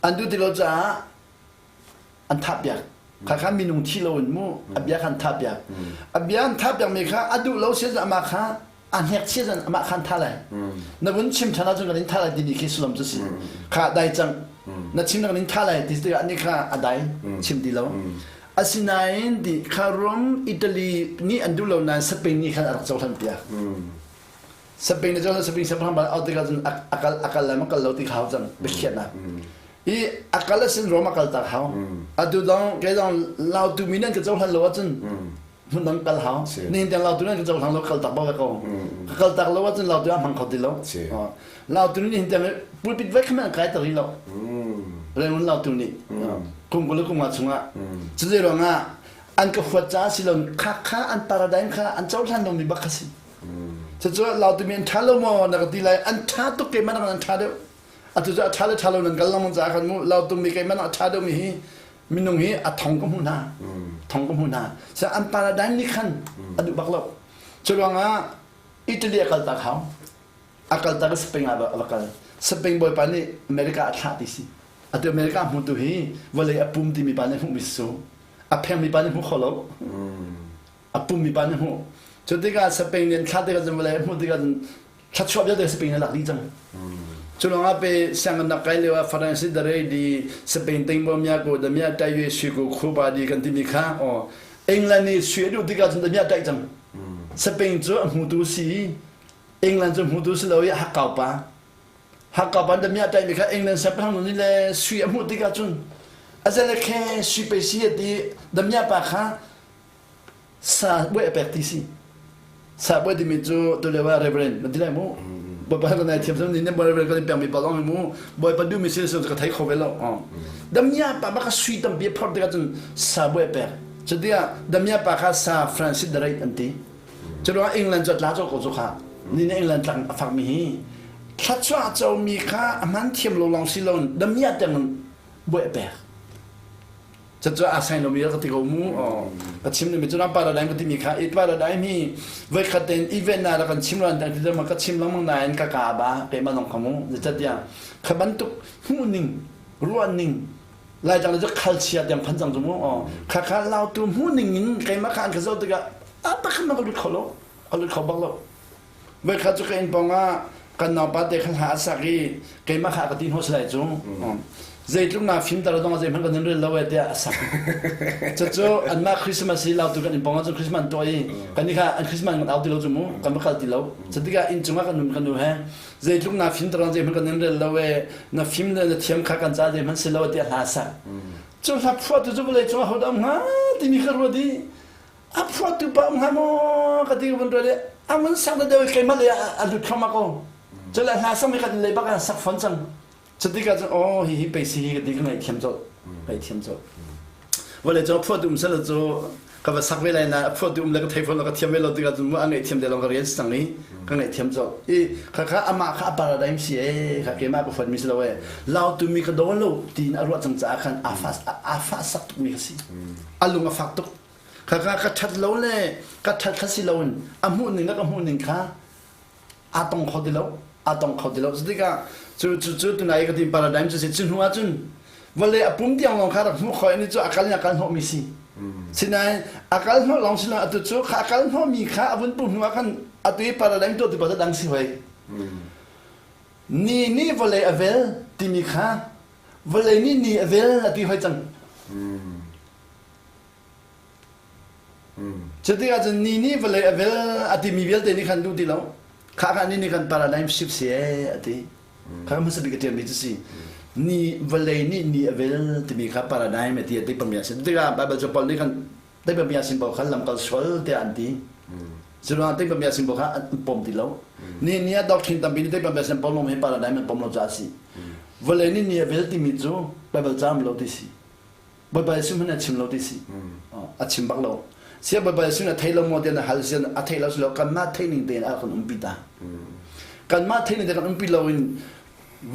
An duh ti lo caah an thah piak. Kha kha minung thi lo in mu a bia kha an thah piak. A bia an thah piak mi kha a duh lo sia amah kha a hnek chia zan amah kha an thah lai. Na vun chim ṭhan ahcun kan in thah lai timi khi sullam cu si. Kha dai cang. Na chim na kan in thah lai ti tikah anih kha a dai chim ti lo. Asinain ti kha Rom Italy nih an duh lo nain Spain nih khan a rak cohlan piak. Saping na cun saping sapang bal out tikah cun akal akal lai ma kal lo ti kha hau cang biakhiahnak. I akal asin Rom akal tak hau. Atu dong ke dong lautu mi nan ka cohlan lo ahcun hmun dang kal hau. Nihin tiang lautu nan ka cohlang lo kal tak ba ko. Ka kal tak lo ahcun lautu ah hmang kho ti lo. Lautu nih nihin tiang pulpit vai khamen kai tar lo. Rengun lautu nih kum kul kum nga chungah cu zei ruangah an ka huat caah si lo kha kha an paradigm kha an cohlan lomi bak kha si. Cucu Lautimi an ṭha lo maw na ka ti lai an ṭha tuk keimah nakin an ṭha deuh. Atu cu a ṭha le ṭha lo nan kal lengmang caah khan mu Lautumi keimah nak a ṭha deuhmi hi minung hi a thong ka hmuh hna. Thong ka hmuh hna. So an paradigm nih khan a duh bak lo. Cu ruangah Italy a kal tak hau. A kal tak i Spain ah a va kal. Spain bawipa nih America a thlah ti si. Atu America hmutu hi vawlei a pum timi pa nih hmuhmi si su. A phengmi pa nih hmu kho lo. A pummi pa nih hmuh. Cu tikah Spain nih an thlah tikah cun vawlei a hmuh tikah cun thluachuah vialte Spain a lak dih cang. Cu lawngah pe sianginn rak kai lio ah Faransi dare di Spain tingbo mia ko da mia tai yue sui ko khu ba di kan timi kha aw England nih sui a duh tikah cun da mia tai cang. Spain cu a hmutu si England cu hmutu si lo i hakkau pa. Hakkau pa da mia tai mi kha England siangpahrang nih le sui a hmuh tikah cun a zele khe sui pe si a ti da mia pa kha Sa buai a pek ti si. Sa buai timi cu tulio ah reverend na ti lai mu. Bawipa kan nai thiam sam ni ne reverend kan pek mi pa long mu. Bawipa du mi si so ka thei kho ve lo. Damia pa baka sui tampi a phor tikah cun sa buai a pek. Cutikah Damia pa kha sa Francis the Great an ti. Curuangah England cu a tla cawk ko cu kha. Ni ne England tlang a fak mi hi thlachuah co mi kha a hman thiam lo lawng si lo Damia tiang buai a pek. Cucu aa sain lomi ka ti ko mu. Ka chim mi cu paradigm ka timi kha i paradigm hi voikhat tein event na kan chim ran ti ma ka chim lengmang nain ka ka ba keimah zong kha mu. Zeicahtiah kha bantuk hmuh ning ruah ning Laitlang le cu khalchia tiang phan cang cu mu. Kha kha lautu hmuh ning in keimah kha an ka zoh tikah a pakhat ma ka lut kho lo. Ka lut kho bak lo. Voikhat cu ka inn pawng ah kan naupa te khan hla a sak i keimah kha a ka ti hnawh salai cu. Zeitluk na fimter dong ah zeihmanh kan in rel lo e tiah a sak. Cucu anmah Christmas hi lautu kan inn pawng ah cun Christmas an tuah i kan nih kha an Christmas kan au ti lo cu mu kan va kal ti lo. Cutikah inn cungah kan um kan nu he zeitluk na fimter dong zeihmanh kan in rel lo e na fim le na thiam kha kan ca zeihmanh si lo tiah hla a sak. Cu hla phuahtu cu vawlei cungah hodah um hnga timi kha ruat i a phuahtu pa um hnga maw ka ti ka vun ruat i a mun sak da deuh i keimah lei ah a lut thluahmah ko cu le hla sak mi kan lei bak ah sak fon cang cutikah cun aw hi hi pei si hi ka ti ka ngaihthiam colh ngaihthiam colh vawlei cu phuahtu um sel cu. Ka va sak ve lai na a phuahtu um le ka thei fawn lo ka thiam ve lo tikah cun mu a ngaihthiam te lawng ka rian si cang i ka ngaihthiam colh. I khakha amah kha a paradigm si ee kha keimah ka huatmi si lo ee. Lautu mi ka daw lo tiin a ruah cang caah khan aa fa aa fah sak tukmi ka si. A lung a fak tuk. Khakha ka ṭhat lo le ka ṭhat kha si loin a hmuh ning le ka hmuh ning kha aa tong kho ti lo aa tong kho ti lo cu tikah cu cu cu tunai ka ti paradigm cu si cu hnu ah cun vawlei a pum tiang lawng kha rak hmuh khawh ni cu a kal in a kal hnawhmi si sinain a kal hnawh lawng si lo atu cu kha a kal hnawhmi kha a vun pum hnu ah khan atu i paradigm tuah tu pa dang si hoi ni nih vawlei a vel timi kha vawlei nih ni a vel a ti hoi cang Cutikah cun ni nih vawlei a vel a timi vialte nih khan duh ti lo. Kha kha ni nih khan paradigm shift si ee a ti. Kha hmasa bik a ṭialmi cu si. Ni vawlei nih ni a vel timi kha paradigm a ti a ti pamia si. Tikah Bible cu Paul nih khan teipamia sin pawl kha lamkal sual tiah an ti. Curuangah teipamia sin pawl kha an pom ti lo. Ni ni ah doctrine tampi nih teipamia sin pom lo hi paradigm an pom lo caah a si. Vawlei nih ni a vel timi cu Bible caam lo ti si. Bawipa Jesuh hmanh a chim lo ti si. A chim bak lo. Sia Bawipa Jesuh na thei lo maw tiah na hal sian a thei lo si lo kanmah thei ning tein a kan umpi ta. Kanmah thei ning tein kan umpi lo in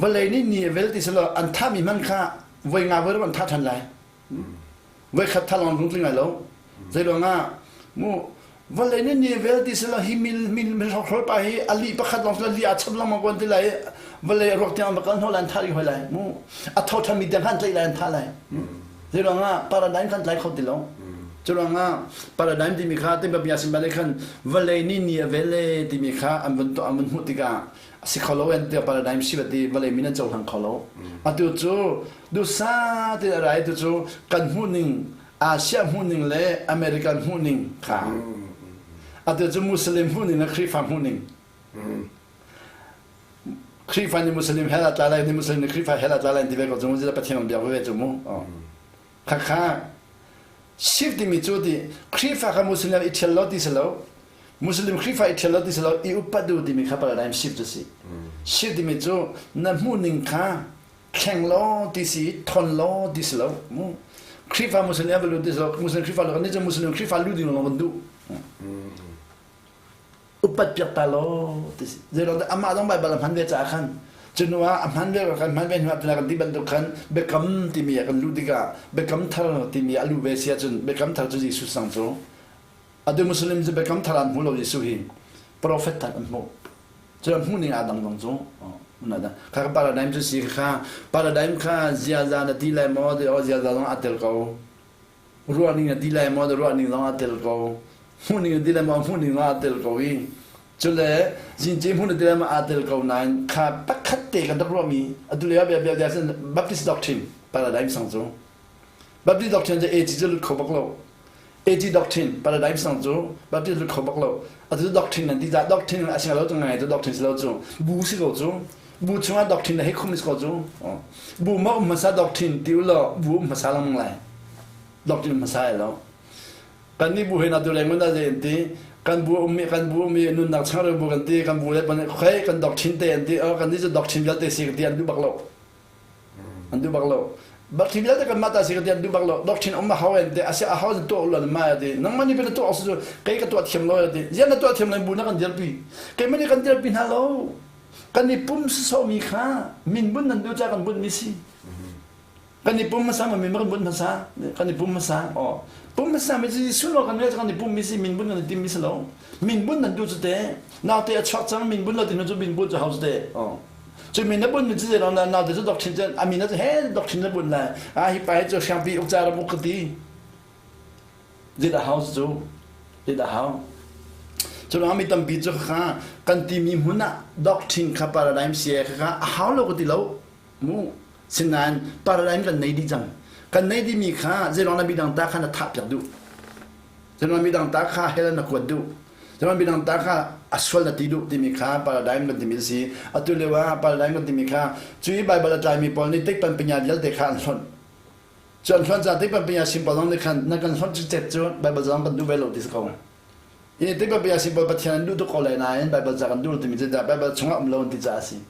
vawlei nih ni a vel ti si lo an thahmi hmanh kha voi nga voi an thah ṭhan lai. Voi khat thah lawng lung tling lai lo. Zei ruangah mu vawlei nih ni vel ti sila hi mil mil mil hrokhrol pa hi a li pakhat lawng sila li a chap lengmang ko an ti lai vawlei ruak tiang va kal hno lai an thah rih hoi lai mu a tho ṭhan mi tiang khan tlaih lai an thah lai zei ruangah paradigm khan tlai kho ti lo cu ruangah paradigm timi kha timpa sin bale khan vawlei nih ni a vel e timi kha an vun an vun hmuh tikah a si kho lo en tiah paradigm si ti vawlei min an cohlang kho lo atu cu dusa ti a rai tu cu kan hmuh ning Asia hmuhning le American hmuhning kha atu cu Muslim hmuhning le Khrihfa hmuhning Khrihfa nih Muslim hell ah tla lai ni Muslim nih Khrihfa hell ah tla lai ti ve ko cu mu Pathian an biak ve cu mu kha kha shift timi cu ti Khrihfa kha Muslim i ṭhial lo ti si lo Muslim Khrihfa i ṭhial lo ti si lo i upat du timi kha paradigm shift cu si shift timi cu na hmuhning kha thleng law ti si thon law ti si lo mu Khrihfa Muslim a va lut ti si lo Muslim Khrihfa lo kan cu Muslim Khrihfa lu ding lawng kan duh upat piak ta law ti si zeiruang dah amah zong Baibal a hman ve caah khan cu ah a hman ve kan hman ve hnu ah kan ti bantuk khan biakam timi ah kan luh tikah biakam thar timi a luh ve si ahcun biakam thar cu Jesuh sang cu atu Muslim cu biakam thar an hmu lo Jesuh hi prophet thar an hmuh Cu hmuh ning aa dang zong cu kha paradigm cu si kha paradigm kha ziaza na ti lai maw ti o ziaza zong aa tel ko ruah ning na ti lai maw ruah ning zong aa tel ko hmuh ning na ti lai maw hmuh ning zong aa tel ko i cule zinci hmuh na ti lai maw aa tel ko nain kha pakhat te kan rak ruahmi atu lio bia bia bia Baptist doctrine paradigm sang cu Baptist doctrine cu AG cu lut kho bak lo AG doctrine paradigm sang cu Baptist lut kho bak lo atu doctrine nan ti dah doctrine a si lo cu ngai cu doctrine si lo cu bu si ko cu bu chungah doctrine hei khum si ko cu bu ma um hmasa doctrine ti u law bu um hmasa lang lai doctrine hmasa ai lo kan nih bu he na tu leng mun da an ti kan bu ummi kan bu ummi nunnak changreu bu kan ti kan bu le ban khoi kan doctrine te an ti oh kan ni cu doctrine vialte si ti an duh bak lo An duh bak lo. Doctrine vialte kan mah ta si ka ti an duh bak lo. Doctrine um a hau en te asi a hau in tuah ulan ma ti. Nangmah nih pei na tuah su kei ka tuah thiam lo ti. Zian na tuah thiam lo bu na kan dirpi. Keimah nih kan dirpi hna lo. Kan i pum sawmi kha min bun nan duh ca kan bunh mi si. Kan i pum hmasa ma min kan bunh hmasa. Kan i pum hmasa. Oh. Pum hmasa mi cu Jesuh kan kan i pum mi si min bun kan i tim mi si lo. Min bun nan duh cu te. Naute a chuak cang min bun lo ti nu cu min bun cu hau cu te. Oh. Cu min na bun mi cu zei na naute cu doctrine cu a min cu he doctrine na bun lai a hi pa hi cu hriangpi uk ca ram uk ka ti dit a hau cu dit a hau cu ruang mi tampi cu kha kan ti mi hmun ah doctrine kha paradigm si kha kha a hau lo ka ti lo mu sinain paradigm kan nei dih cang kan nei dih mi kha zei ruang na mi dang ta kha na thah piak duh zei ruang mi dang ta kha hell na kuat duh Cun midang ta kha a sual na ti duh timi kha paradigm kan timi a si. Atu lio ah paradigm kan timi kha cu i Baibal a tlaimi pawl nih tikpan pinya vialte kha an hlonh. Cu an hlonh caah tikpan pinya sim pawl zong nih khan na kan hlonh cikcek cu Baibal zong kan duh ve lo ti si ko. I tikpan pinya sim pawl Pathian an duh tuk ko lai nain Baibal ca kan duh lo timi cu Baibal chungah um lo an ti caah a si.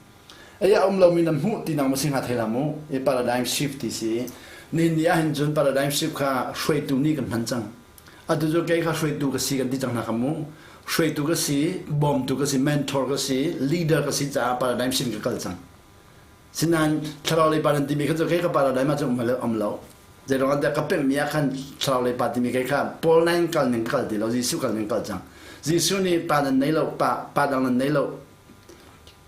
Ei a um lomi na hmuh ti nang ma si hnga thei hlah mu. I paradigm shift ti si. Nihin ni ahhin cun paradigm shift kha hruaitu nih kan hman cang. Atu cu kei kha hruaitu ka si kan ti cang hna kha mu. Hruaitu ka si, bawmtu ka si, mentor ka si, leader ka si caah paradigm sin ka kal cang. Sinain thlarau lei pa nan timi kha cu kei ka paradigm ah cun um lo um lo. Zeiruang ah ka pemhmi ah khan thlarau lei pa timi kei kha Paul nine kal ning ka kal ti lo, Jesuh kal ning kal cang. Jesuh nih pa nan nei lo, pa pa dang nan nei lo,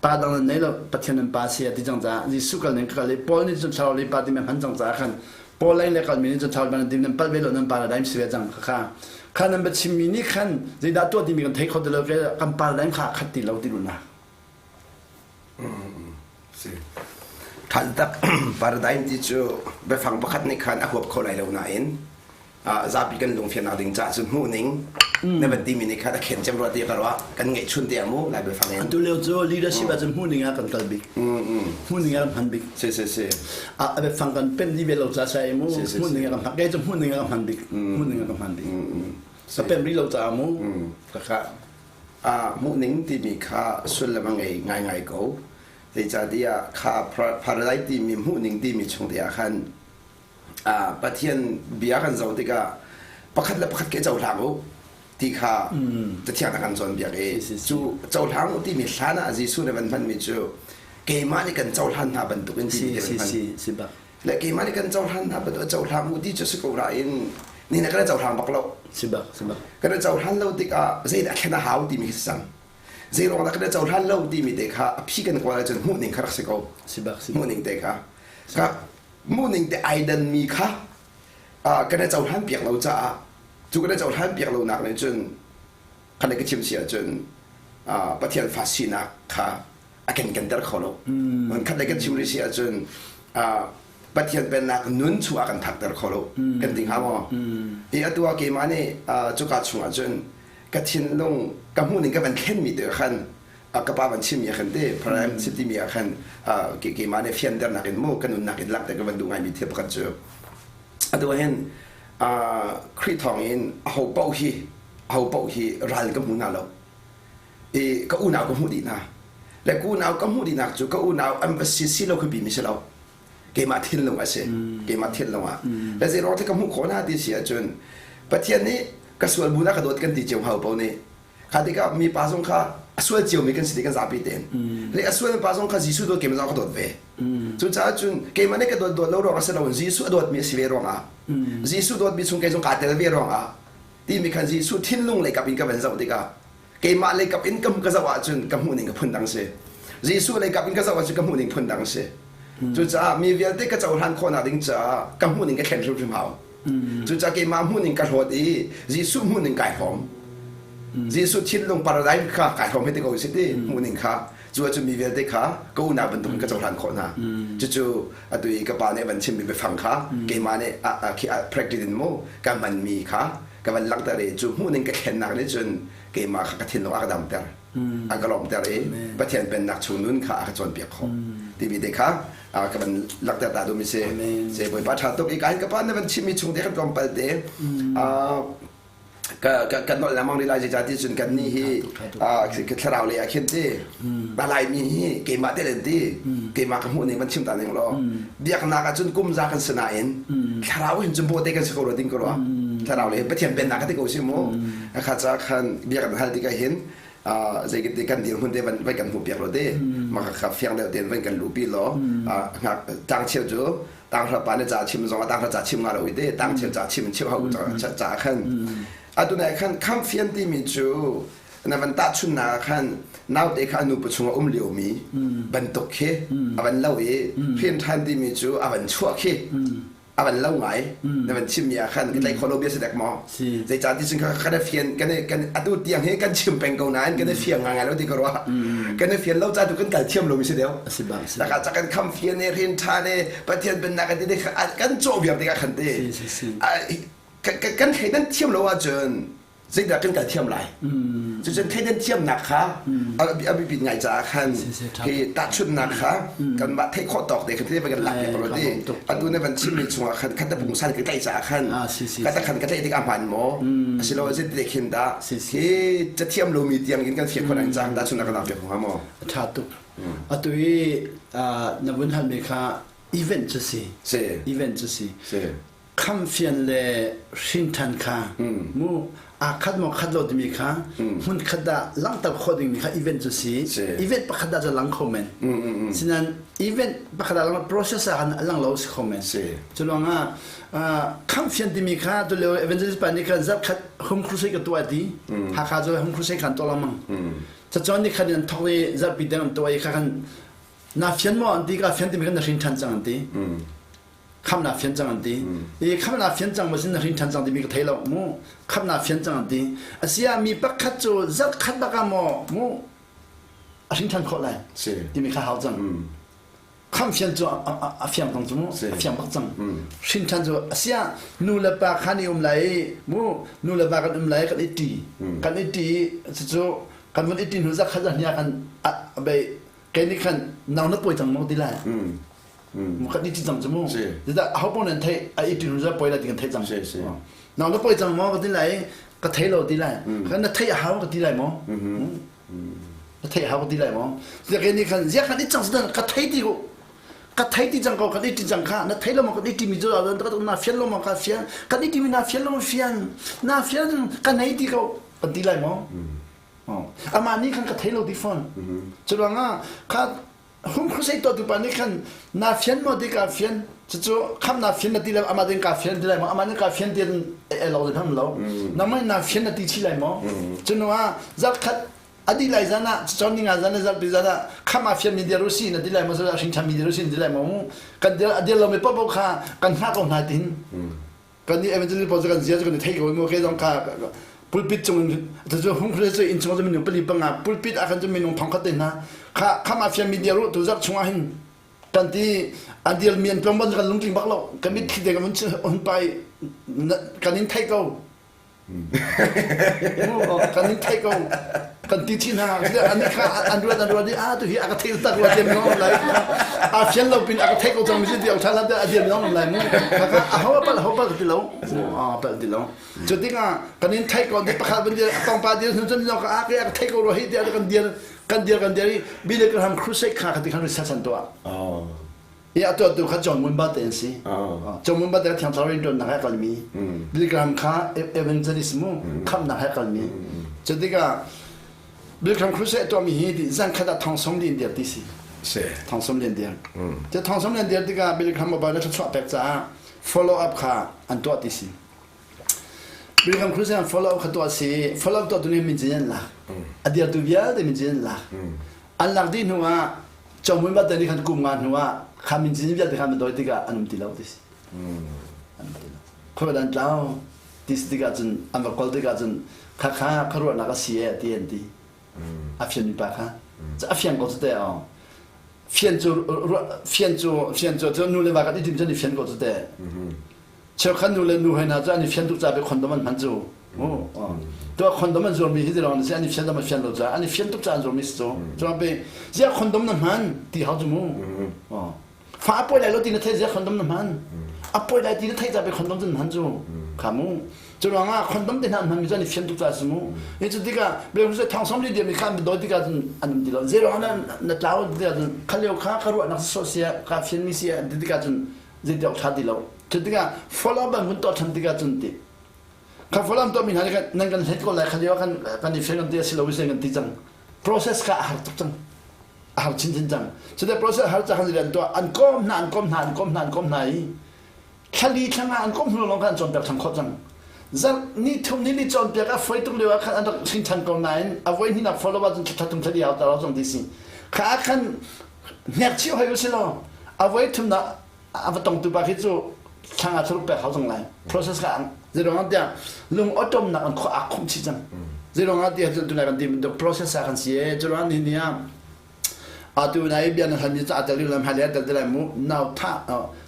pa dang nan nei lo, Pathian nan pa si a ti cang caah Jesuh kal ning ka kal i Paul nih cun thlarau lei pa timi a hman cang caah khan Paul lei le kalmi nih cun thlarau lei pa nan timi nan palh ve lo nan paradigm si ve cang kha kha nan biachimmi nih khan zeidah tuah timi kan thei kho ti lo kan paradigm kha khat ti lo ti duhnak. Si. Thantak paradigm ti cu biafang pakhat nih khan a huap kho lai lo nain zapi kan lungfiannak ding caah cun hmuhning na van timi nih khan a khen cem rua ti ka ruah kan ngeih chun te mu lai biafang in atu lio cu leadership ah cun hmuhning ah kan kal bik hmuhning ah kan hman bik si si si a biafang kan pen di ve lo ca sai mu hmuhning ah kan hman kei cu hmuhning ah kan hman bik hmuhning ah kan hman bik ka pem rih lo caah mu ka ka Hmuhning timi kha sullam a ngei ngaingai ko. Zeicahtiah kha paradise timi hmuhning timi chung te ah khan Pathian bia kan zoh tikah pakhat le pakhat ke cohlang u ti kha Cathiang a kan cawnpiak i cu cohlang u timi hlan ah Jesuh nih van hmanmi cu keimah nih kan cohlan hna bantukin ti van hman. Le keimah nih kan cohlan hna bantuk cohlang u ti cu si ko nain ni na kan cohlang bak lo. Si bak, si bak. Kan cohlan lo tikah zeidah thlen a hau timi khi si cang. Zei ruang dah kan cohlan lo timi te kha a phi kan kawl ahcun hmuhning kha rak si ko. Si bak, si bak. Hmuhning te kha. Ka hmuhning te ai danmi kha kan i cohlan piak lo caah cu kan i cohlan piak lo nak nih cun khan ka chim si ahcun Pathian fa sinak kha a kan kenter kho lo. Khat le kan chim rih si ahcun Pathian pennak nun chung ah kan phakter kho lo. Kan ti hnga maw? I atu ah keimah nih cuka chung ah cun ka thinlung ka hmuhning ka van thlenmi te khan ka pa van chimmi ah khan te prime city mi ah khan keimah nih fianternak in mu ka nunnak in langhter ka van duh ngaimi thil pakhat cu atu ah hin Khrih thawng in aho paoh hi aho paoh hi ral ka hmu hna lo. I ka unau ka hmuh dih hna le ka unau ka hmuh dihnak cu ka unau an va si si lo khi pimi si lo keimah thinlung a si keimah thinlung ah le zeiruang ka hmuh khawh hna ti si ahcun Pathian nih ka sual bu na ka dawt kan ti cio hau po nih kha tikah mi pa zong kha a sual cio mi kan si ti kan zapi tein le a sual pa zong kha Jesuh dawt keimah zong ka dawt ve cucaah cun keimah nih ka dawt dawt lo ruang a si lo Jesuh a dawt mi a si ve ruangah Jesuh dawt mi chung kei zong kaa tel ve ruangah timi khan Jesuh thinlung lei kap in ka van zoh tikah keimah lei kap in ka zoh ahcun ka hmuh ning ka phun dang si. Jesuh lei kap in ka zoh ahcun ka hmuh ning phun dang si. Cucaah mi vialte ka cohlan khawhnak ding caah ka hmuh ning ka thlen hrimhrim hau. Cucaah keimah hmuh ning ka hlawt i Jesuh hmuh ning kai hrawm. Jesuh thinlung paradigm kha kai hrawm hi ti ko si ti hmuh ning kha cu ahcun mi vialte kha ka unau bantukin ka cohlan khawh hna. Cucu atu i ka pa nih a van chimmi biafang kha keimah nih practice in mu ka hmanmi kha ka van langhter i cu hmuhning ka thlennak nih cun keimah kha ka thinlung a ka damter a ka lawmter i Pathian pennak chung nun kha a ka cawnpiak khawh timi te kha ka van langhter ta duhmi si se Bawipa ṭha tuk i ka ka pa na van chimmi chung te kan tlawmpal te ka ka nolh lengmang rih lai zeicahti cun kan nih hi thlarau lei ah khin ti Laimi hi keimah te len ti keimah ka hmuh ning van chim ta ning law biaknak ah cun kum za kan si nain thlarau hin cun bawhte kan si ko rua ding ko rua thlarau lei Pathian pennak ka ti ko si mu kha ca khan biak kan hal tikah hin zei ti kan dirhmun te van vai kan hmuh piak lo te mah kha fiang deuh tein van kan luhpi law ngak tang cheu cu tanghra pa nih ca chim zong ah tanghra ca chim nga lo i te tang cheu ca chim cheu hau ca khan atu nai khan khamfian timi cu na van tahchunnak ah khan naute kha a nu pawchung a um liomi bantuk khi a van lo i hrin ṭhan timi cu a van chuah khi a van lo ngai na van chimmi ah khan ka tlaih khawh lo bia si dek maw zeicah ti cun kan i fian kan kan atu tiang hi kan chim peng ko nain kan i fiang ngai lo ti ka ruah kan i fian lo ca tu kan kal thiam lomi si deuh taka ca kan kham fian e hrin ṭhan e Pathian pennak kan ti kan cawh viar tikah khan te kan thleidan thiam lo ahcun zeidah kan kal thiam lai cucun thleidan thiamnak kha a biapit ngai caah khan hi tahchunhnak kha kanmah theih khawh tawk te khan te kan lak piak lo ti atu na van chimmi chungah khan khat pungsan ka tlaih caah khan kata khan ka tlaih tik a hmaan maw asilo zeiti khin dah hi cathiam lomi tiang in kan fiak khawh ang cang tahchunhnak kan lak piak hnga maw tha tuk atu i na vun halmi kha event cu si event cu si. Khamfian le hrinṭhan kha mu aa khat maw khat lo timi kha hmun khat ah langhter khawh dingmi kha event cu si. Event pakhat ah cu lang kho men. Sinain event pakhat ah lang process ah khan a lang lo si kho men. Cu ruangah khamfian timi kha tulio evangelist pa nih khan zarh khat home crusade ka tuah ti. Hakha cu home crusade khan tuah lengmang. Cacawn ni khat in an thawk i zarhpi deng an tuah i kha khan na fian maw an ti ka fian timi khan na hrin ṭhan cang an ti. Khamnak fian cang an ti. I khamnak fian cang maw sin na hrin ṭhan cang timi ka thei lo mu. Khamnak fian cang an ti. Asiah mi pakhat cu zarh khat bak ah maw mu a hrin ṭhan khawh lai timi kha hau cang. Khamh fian cu a fiang cang cu mu. A fiang bak cang. Hrin ṭhan cu asiah nu le pa khan i um lai i mu nu le pa kan um lai kan i ṭi. Kan i ṭi cucu kan vun i ṭi hnu zarh khat zarh hnih ah kan bei kei nih khan nau na pawi cang maw ti lai. Kan i ti cang cu mu. Zeicah aho paoh nan theih a i ti hnu poi lai ti kan theih cang. Nang na poi cang maw ka ti lai ka thei lo ti lai. Kan na theih a hau ka ti lai maw? Na theih a hau ka ti lai maw? Ziak nih khan ziak kan i cang sidan ka thei ti ko. Ka thei ti cang ko kan i ti cang kha na thei lo maw kan i ti mi cu na fian lo maw ka fian kan i ti mi na fian lo maw fian na fian ka nei ti ko kan ti lai maw? Amah nih khan ka thei lo ti fawn. Cu ruangah kha Hung crusade tuahtu pa nih khan naa fian maw ti kaa fian cucu khamh naa fian na ti lai amah ding kaa fian ti lai maw amah nih kaa fian ti e lo ham lo nangmah nih naa fian na ti chih lai maw cunu ah zarhkhat a dih lai zan ah cawn ninga zan le zarhpi zan ah khamh aa fian mi dir usi na ti lai maw hring ṭhan mi dir usi na ti lai maw kan dir a dir lomi paohpaoh kha kan hngah ko hna tin kan nih evangelist pawl cu kan zia cu kan i thei ko mu ke zong kha pulpit cung in cu hung khule cu inn chung cu minung pali panga pulpit ah khan cu minung thongkhat te hna kha kham a fiam mi dia ru tu zarh chung ah hin kan ti an dir mi an tlawm ban kan lungtling bak lo kan mit thli te kan hun pai kan in thei ko Kan in theih ko. Kan ti chin hna. An kha an ruat an ruat i ah tu hi a ka thei tak rua tiam nong lai. A fian lo pin a ka thei ko cang mi si ti tha la a diam nong lai mu. Kha a ho pal ho pal ti lo. A pal ti lo. Cu tikah kan in thei ko di pakhat ban dir tong pa dir cun lo ka a ke a ka thei ko ro hi ti kan dir kan dir kan dir i Billy Graham crusade kha ka ti khan research an tuah. I a tuahtu kha John Munba te an si. John Munba te Thiang Thlarau rianṭuannak he a kalmi. Billy Graham kha evangelist mu khamhnak he a kalmi. Cu tikah Billy Graham crusade a tuahmi hi ti zan khat ah thong som li in dir ti si. Thong som li in dir. Cu thong som li in dir tikah Billy Graham mobile na thluachuah pek caah follow up kha an tuah ti si. Billy Graham crusade an follow up kha tuah si. Follow up tuah tu nih min cin an lak. A dirtu vialte min cin an lak. An lak dih hnu ah Chawhmui mate nih khan kum nga hnu ah kha min cin vialte kha an dawi tikah an um ti lo ti si. An um ti lo. Khuaruat an tlau ti si tikah cun an va kol tikah cun kha kha khuaruahnak a si e ti an ti. A fian mi pa kha. A fiang ko cu te aw. Fian cu fian cu fian cu cu nu le va kan i tim cun i fian ko cu te. Cheukhat nu le nu hoi hna cu an i fian tuk caah pei condom an hman cu. Tuah condom an zuarmi hi ti si an i fian an fian lo caah an i fian tuk caah an zuarmi si cu. Cuah pei ziah condom na hman ti hau cu mu. Fa a pawi lai lo ti na theih ziah condom na hman. A pawi lai ti na theih caah pei condom cu na hman cu. Kha mu. Cu ruangah condom te hna an hmanmi cu an i fian tuk caah si mu. Hi cu tikah Bible cu thong som li diam i kha an dawi tikah cun an um ti lo. Zei ruangah na tlau tikah cun kha lio kha ka ruahnak si sia ka fianmi si an ti tikah cun zeiti awk ṭha ti lo. Cu tikah follow up an vun tuah ṭhan tikah cun ti kha follow up tuahmi hna nih nan kan hlet ko lai kha lio kan kan i fian kan ti a si lo kan ti cang. Process kha a har tuk cang. A har chinchin cang. Cu te process har cang an tuah an kawm hna an kawm hna an kawm hna an kawm hna i thlali thlanga an kawm hnu lawng khan an cawnpiak ṭhan khawh cang. Zarh ni thum ni li cawnpiak a foi tuk lio ah khan an rak hrin ṭhan ko nain a voi hnihnak follow up cun thla thum thla li hau ta cang ti si. Kha ah khan hnek chih hoi u si law a voi thumnak a va tongtu pa khi cu thlang ah thlaruk pek hau cang lai process kha zeiruang ah tiah lung awṭawmnak an khua aa khumh chih cang zeiruang ah tiah tunai kan ti bantuk process ah kan si e curuang ni ni ah atu nai bia na hlan ca tel lam hai le tel te lai mu nau tha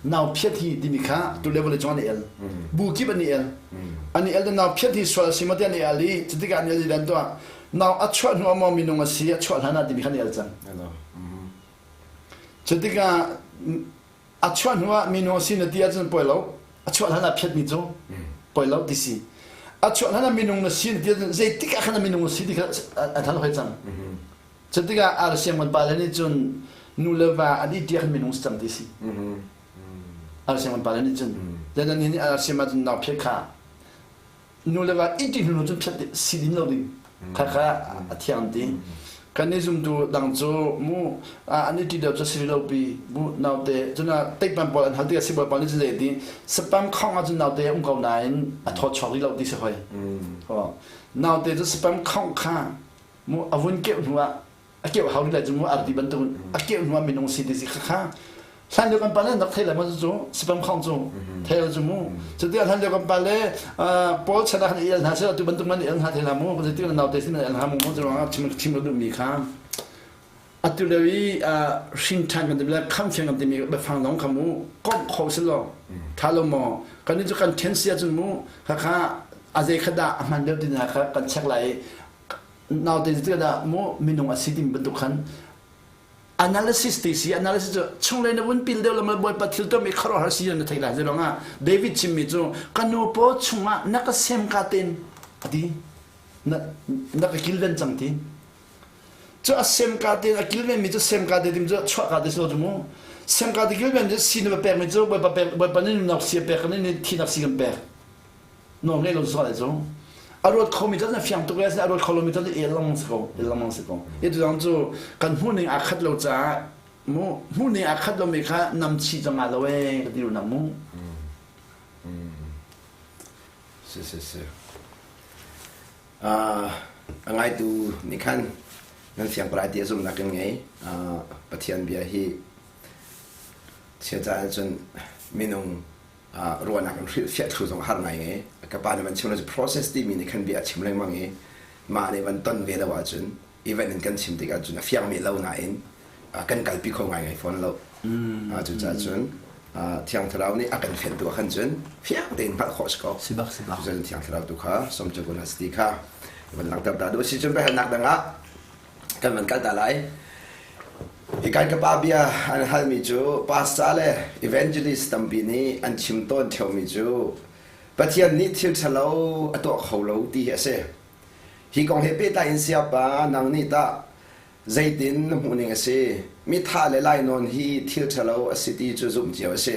nau phiat hi timi kha tu level chung an el bu kip an el an el nau phiat hi sual si ma te an el i cutikah an el i dan to nau a chuah hnu ah minung a si a chuah hlan ah timi kha an el cang Cutikah a chuah hnu ah minu a si na ti ahcun poi lo. A chuah hlan ah phiatmi cu poi lo ti si. A chuah hlan ah minung na si na ti ahcun zeitik ah khan a minung na si ti kha a than hoi cang. Cutikah arsiang man pale nih cun nu le va an i ti ah khan minung si cang ti si. RCM kan pale nih cun. Then an nih RCM ah cun nau phiat kha nu le va iti hnu cun phiat si din lo ding kha kha a thiang ti. Kan i zumtu dang cu mu an i ti deuh cu si lo pi mu naute cun teikpan pawl an hal tikah sibawi pawl nih cun zei ti spam khong ah cun naute um ko nain a thaw chuak rih lo ti si hoi. Naute cu spam khong kha mu a vun keuh hnu ah a keuh hau rih lai cu mu arti bantuk a keuh hnu ah minung si ti si kha hlan lio kan pa le an rak thei lai maw cu sipam khong cu thei lo cu mu cu tiah hlan lio kan pa le Paul chan ah khan i el hna seh tu bantuk man i el hna thei hlah mu zeitik na naute sin el hna mu cu ruangah chim chim duh mi kha atu lio i hrin ṭhan kan timi le khamfiang kan timi biafang zong kha mu komh kho si lo ṭha lo maw kan ni cu kan ṭhen si ahcun mu kha kha a zei kha dah a hman deuh ti hna kha kan check lai i naute cu dah mu minung a si timi bantuk khan analysis ti si analysis cu chunglei na vun pil deuh lam bawipa thil tuahmi khuaruahhar si na thei lai zalong ah David chimmi cu ka nu paw chungah na ka sem ka ten a ti na na ka kilven cang ti cu a sem ka te a kilven mi cu sem ka te tim cu chuah ka te so cu mu sem ka te kilven cu si na va pek mi cu bawipa pek bawipa nih nunnak si a pek kan nih thinak si kan pek nawl ngei lo sual cu a ruat khomi cu na fiang tuk le a ruat kho lomi cu el lengmang si ko el lengmang si ko i tu cu kan hmuhning aa khat lo caah mu hmuhning aa khat lomi kha nam chih cang ah lo ee ka ti nak mu si si si a ngaitu nih khan nan fiang palai ti a zumhnak in ngei Pathian bia hi chia caan cun minung ruahnak in hrilhfiah thlu zong a har ngai ngai. Ka pa nih van chim lo cu process timi nih khan bia a chim lengmang i mah nih van ton ve lo ahcun event in kan chim tikah cun a fiangmi lo nain kan kalpi kho ngaingai fawn lo. Cucaah cun Thiang Thlarau nih a kan fiantu ah khan cun fiang tein hngalh khawh si ko. Sibak sibak. Cucaah Thiang Thlarau tu kha som cu kun ti kha van langhter ta duh si cun biahalnak dang ah kan van kal ta lai. Hi ka pa bia an halmi cu pastor le evangelist tampi nih an chim tawn ṭheomi cu Pathian nih thil ṭhalo a tuah kho lo ti hi a si. Hi kong he pehtlai in siapa nang nih tah zeitin na hmuhning a si? Mithah le lainawn hi thil ṭhalo a si ti cu zumh cio a si.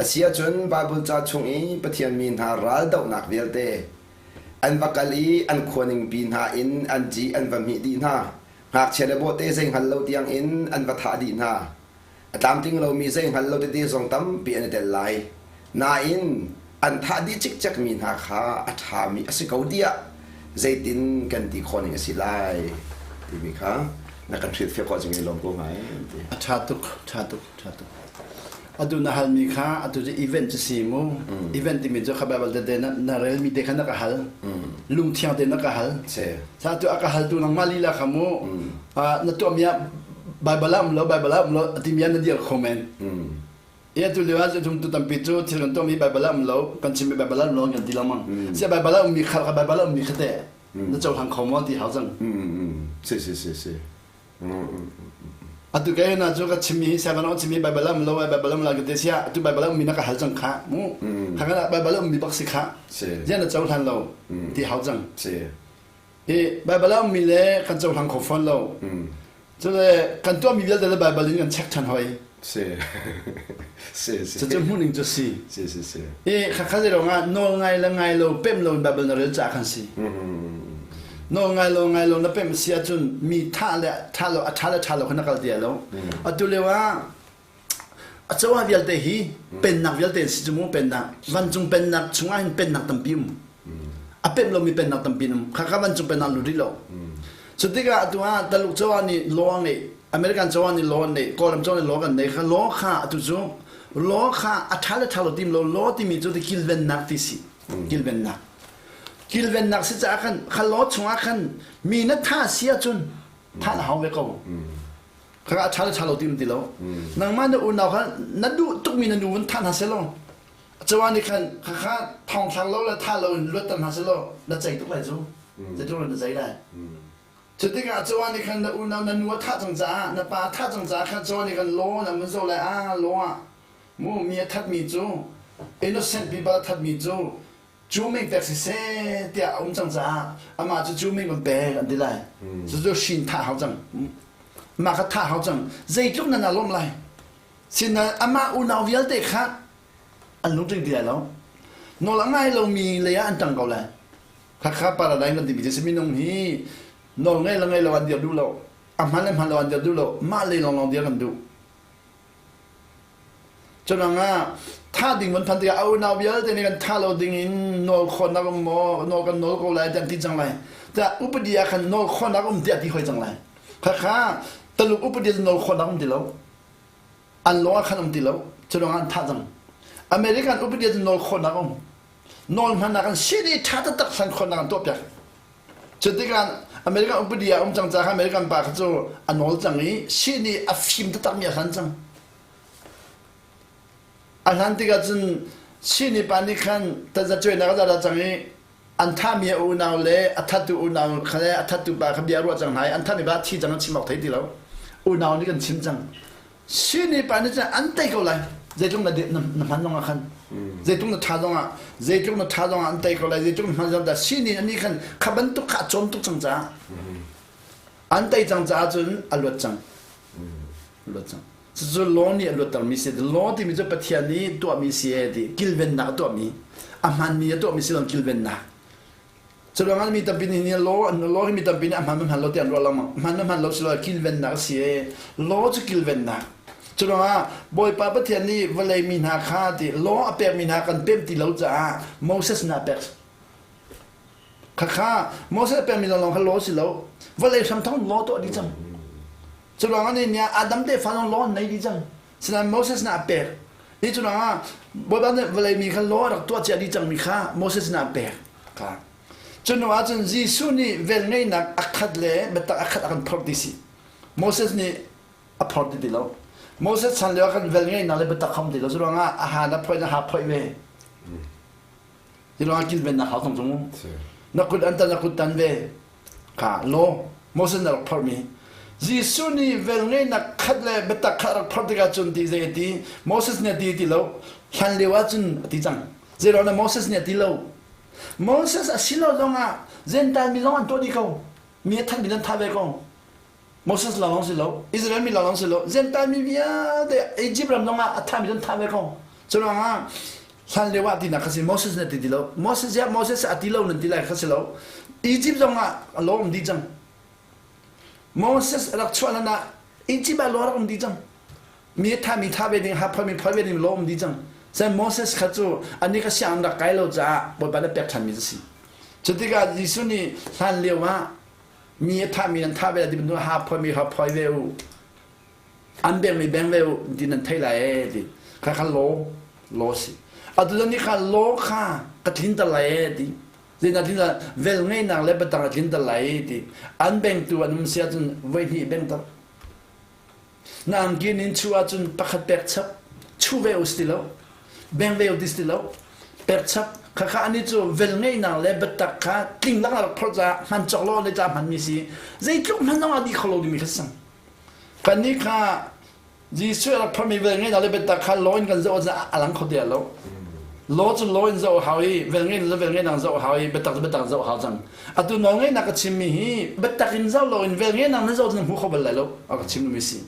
A si ahcun Baibal ca chung i Pathian mi hna raldohnak vialte an va kal i an khua ningpi hna in an ci an va hmih dih hna. Ngakchia le bawhte zei hngal lo tiang in an va thah dih hna. A tlamtling lomi zei hngal lo tete zong tampi an i tel lai. Nain an thah dih cikcekmi hna kha a ṭhami a si ko tiah zeitin kan ti khawh ning a si lai timi kha na kan hrilhfiah khawh cing i lawm ko ngai ti. A ṭha tuk, ṭha tuk, ṭha tuk. Atu na halmi kha atu cu event cu si mu. Event timi cu kha Bible tete na, na relmi te kha na ka hal. Lungthiang te na ka hal. Si. Sa tu a ka haltu nangmah lila kha mu na tuahmi ah Bible ah um lo Bible ah um lo a timi ah na dir kho men. I atu lio ah tu tampi cu thil kan tuahmi Bible ah um lo kan chimmi Bible ah um lo kan ti lengmang. Sia Bible ah ummi kha Bible ah ummi kha teh na cohlang kho maw ti hau cang. Si si si si. Atu ke na cu ka chimmi hi sianginn ah chimmi Bible ah um lo ai Bible um la ka te sia atu Bible ah ummi na ka hal cang kha mu. Kha kan Bible ah ummi bak si kha. Zian na cohlan lo ti hau cang. Si. Hi Bible ah ummi le kan cohlang kho fawn lo. Cule kan tuahmi vialte le Bible in kan check ṭhan hoi. Si. Si si. Cucu hmuhning cu si. Si si si. I khakha zei ruangah nawl ngai le ngai lo pemh lo in Bible na rel caah khan si. Nawl ngai lo ngai lo na pemh si ahcun mi thah le thah lo a ṭha le ṭha lo kha na kal ti lo. Atu lio ah a cawah vialte hi pennak vialte an si cu mu pennak vancung pennak chungah hin pennak tampi um a pemh lomi pennak tampi um khakha vancung pennak lut rih lo cu tikah atu ah Taluk cawah nih law a ngeih American cawah nih law an neih Kawlram cawah nih law kan neih kha law kha atu cu law kha a ṭha le ṭha lo tim lo law timi cu ti kilvennak ti si kilvennak kilvennak si caah khan kha law chungah khan mi na tha si ahcun thah na hau ve ko Kha a ṭha le ṭha lo ti um ti lo. Nangmah na unau kha na duh tukmi na nu in thah hna seh law cawa nih khan khakha thong thlak lo le thah lo in luatter hna seh law na cei tuk lai cu. Zeitluk in na cei lai. Cu tikah cawa nih khan na unau na nu a thah cang caah na pa a thah cang caah khan cawa nih khan law na mun zoh lai ah law ah mu mi a thatmi cu innocent people a thatmi cu cu mei pek siseh tiah a um cang caah amah cu cu mei kan pek an ti lai cucu hrin thah hau cang mah kha thah hau cang zeitluk nan aa lawmh lai sinain amah unau vialte kha. An lungtling ti lai lo. Nawl a ngai lomi lei ah an ṭang ko lai. Khakha paradigm kan timi cu minung hi nawl ngei le ngei lo an dir duh lo. A hman le hman lo an dir duh lo. Mah lei lawnglawng dir kan duh. Curuang ah thah ding van phan tikah a unau vialte nih kan thah lo ding in nawl khawhnak um maw nawl kan nawl ko lai tiah an ti cang lai. Tiah upadi ah khan nawl khawhnak um tiah ti hoi cang lai. Khakha Taluk upadi cu nawl khawhnak um ti lo. An law ah khan um ti lo. Curuang ah an thah cang. American upadi cu nawl khawhnak um. Nawl hmannak an sini ṭha taktak hlan khawhnak an tuahpiak. Cu tikah American upadi ah um cang caah American pa kha cu a nawl cang i sini a fim taktakmi a hlan cang. A hlan tikah cun sini pa nih khan tazacuainak a za cang i an thahmi a unau le a thattu unau kha le a thattu pa kha bia a ruah cang hna i an thahmi pa a thi cang an chim awk thei ti lo. Unau nih kan chim cang. Sini pa nih cun an tei ko lai. Zeitluk na na hman zong ah khan zeitluk na tha zong ah zeitluk na tha zong ah an tei ko lai zeitluk na hman zong dah sini ani khan kha bantuk kha a cawm tuk cang caah an tei cang caah cun a luat cang luat cang cucu law nih a luattermi si law timi cu Pathian nih tuahmi si e ti kilvennak a tuahmi a hmanmi a tuahmi si lo kilvennak Curuangah mi tampi nih law an law hi mi tampi nih a hman hman lo ti an ruah lengmang. Hman hman lo si lo kilvennak a si e. Law cu kilvennak. Curuangah Bawipa Pathian nih vawlei mi hna kha ti law a pekmi hna kan pem ti lo caah Moses na pek. Khakha Moses a pekmi lawng kha law si lo. Vawlei hramthawk law tuah dih cang. Curuangah nih nia Adam tefa zong law an nei dih cang. Sinain Moses na a pek. Hi cu ruangah Bawipa nih vawlei mi kha law a rak tuah cia dih cangmi kha Moses nih a pek. Kha. Cu hnu ah cun Jesuh nih velngeihnak a khat le biatak a khat a kan phorh ti si. Moses nih a phorh ti ti lo. Moses chan lio ah khan velngeihnak le biatak kha um ti lo. Cu ruangah a ha na phoih na ha phoih ve. Hi ruangah kilvennak hau tong cung. Na kut an tan na kut tan ve. Kha law Moses na rak phorhmi Jesuh nih velngeihnak khat le biatak khat rak phorh tikah cun ti zei a ti Moses nih a ti ti lo hlan lio ah cun a ti cang zeiruang dah Moses nih a ti lo Moses a si lo zongah Gentile mi zong an tuah dih ko mi a thanmi an thah ve ko Moses lawng si lo Israel mi lawng si lo Gentile mi vialte Egypt ram zongah a thahmi an thah ve ko cu ruangah hlan lio ah tinak kha si Moses nih a ti ti lo Moses ya Moses a ti lo nan ti lai kha si lo Egypt zongah a law um dih cang Moses rak chuah hlan ah Egypt ah law rak um dih cang mi tha mi tha ve ding ha phoi mi phoi ve ding law um dih cang Saint Moses kha cu ani kha siang rak kai lo caah Bawipa nih pek ṭhan mi a si cu tikah Jesuh nih hlan lio ah mi a thahmi nan thah ve ti bantuk ha phoi mi ha phoi ve u an beng mi beng ve u ti nan thei lai e ti kha kha law law si atu ni kha law kha ka tlinter lai e ti zeina tlinter vel ngeinak le batang a tlinter lai ti an bengtu an um si ahcun voi hnih bengter Na angki nin chu ahcun pakhat pek chap chu ve us ti lo beng ve us ti lo pek chap khakha ani cu vel ngeihnak le biatak kha tling lak rak phorh caah hman cawk lo le ca hman mi si zeitluk hman zong a di kho lo dingmi kha sang kan nih kha Jesuh rak phorhmi vel ngeihnak le biatak kha law in kan zoh ah a lang kho ti lo law cu law in zoh hau i vel ngeihnak le vel ngeihnak zoh hau i biatak cu biatak zoh hau cang Atu nawlngeihnak ka chimmi hi biatak in zoh loin velngeihnak na zoh na hmu kho bal lai lo a ka chim mi si.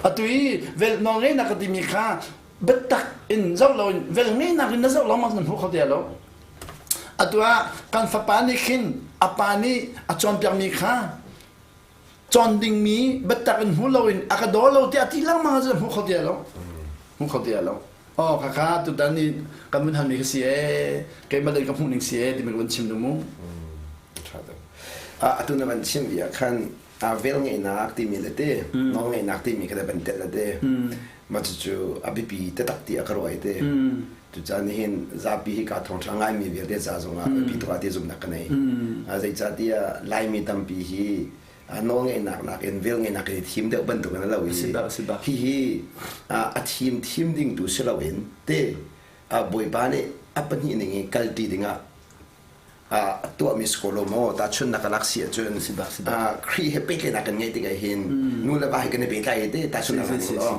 Atu i vel nawlngeihnak ka timi kha biatak in zoh loin velngeihnak in na zoh lawngmang na hmu kho ti lo. Atu ah kan fapa nih khin a pa nih a cawnpiakmi kha cawn dingmi biatak in hmu loin a ka daw lo tiah ti lengmang ah hmu kho ti lo. Hmu kho ti lo. Oh khakha tutan ni kan mun halmi ka si ee keimah dei ka hmuh ning si ee timi ka van chim duh mu. Tha tuk. Atu na van chim bia khan vel ngeihnak timi le te nawl ngeihnak timi kha van telh le te mah cucu a biapi taktak ti a ka ruah i te cucaah nihin zapi hi ka thawngṭha ngaimi vialte ca zongah biapi tuk ah ti zumhnak ka nei. Zeicahtiah Laimi tampi hi nawlngeihnak nakin velngeihnak in i thim deuh bantuk in a lo i hihi a thim thim ding tu si loin te Bawipa nih a pahnih ning i kalṭi dingah a tuahmi si ko lo maw tahchunhnak ka lak si ahcun Khrih he pehtlaihnak kan ngeih tikah hin nu le va hi kan i pehtlai te tahchunhnak lak law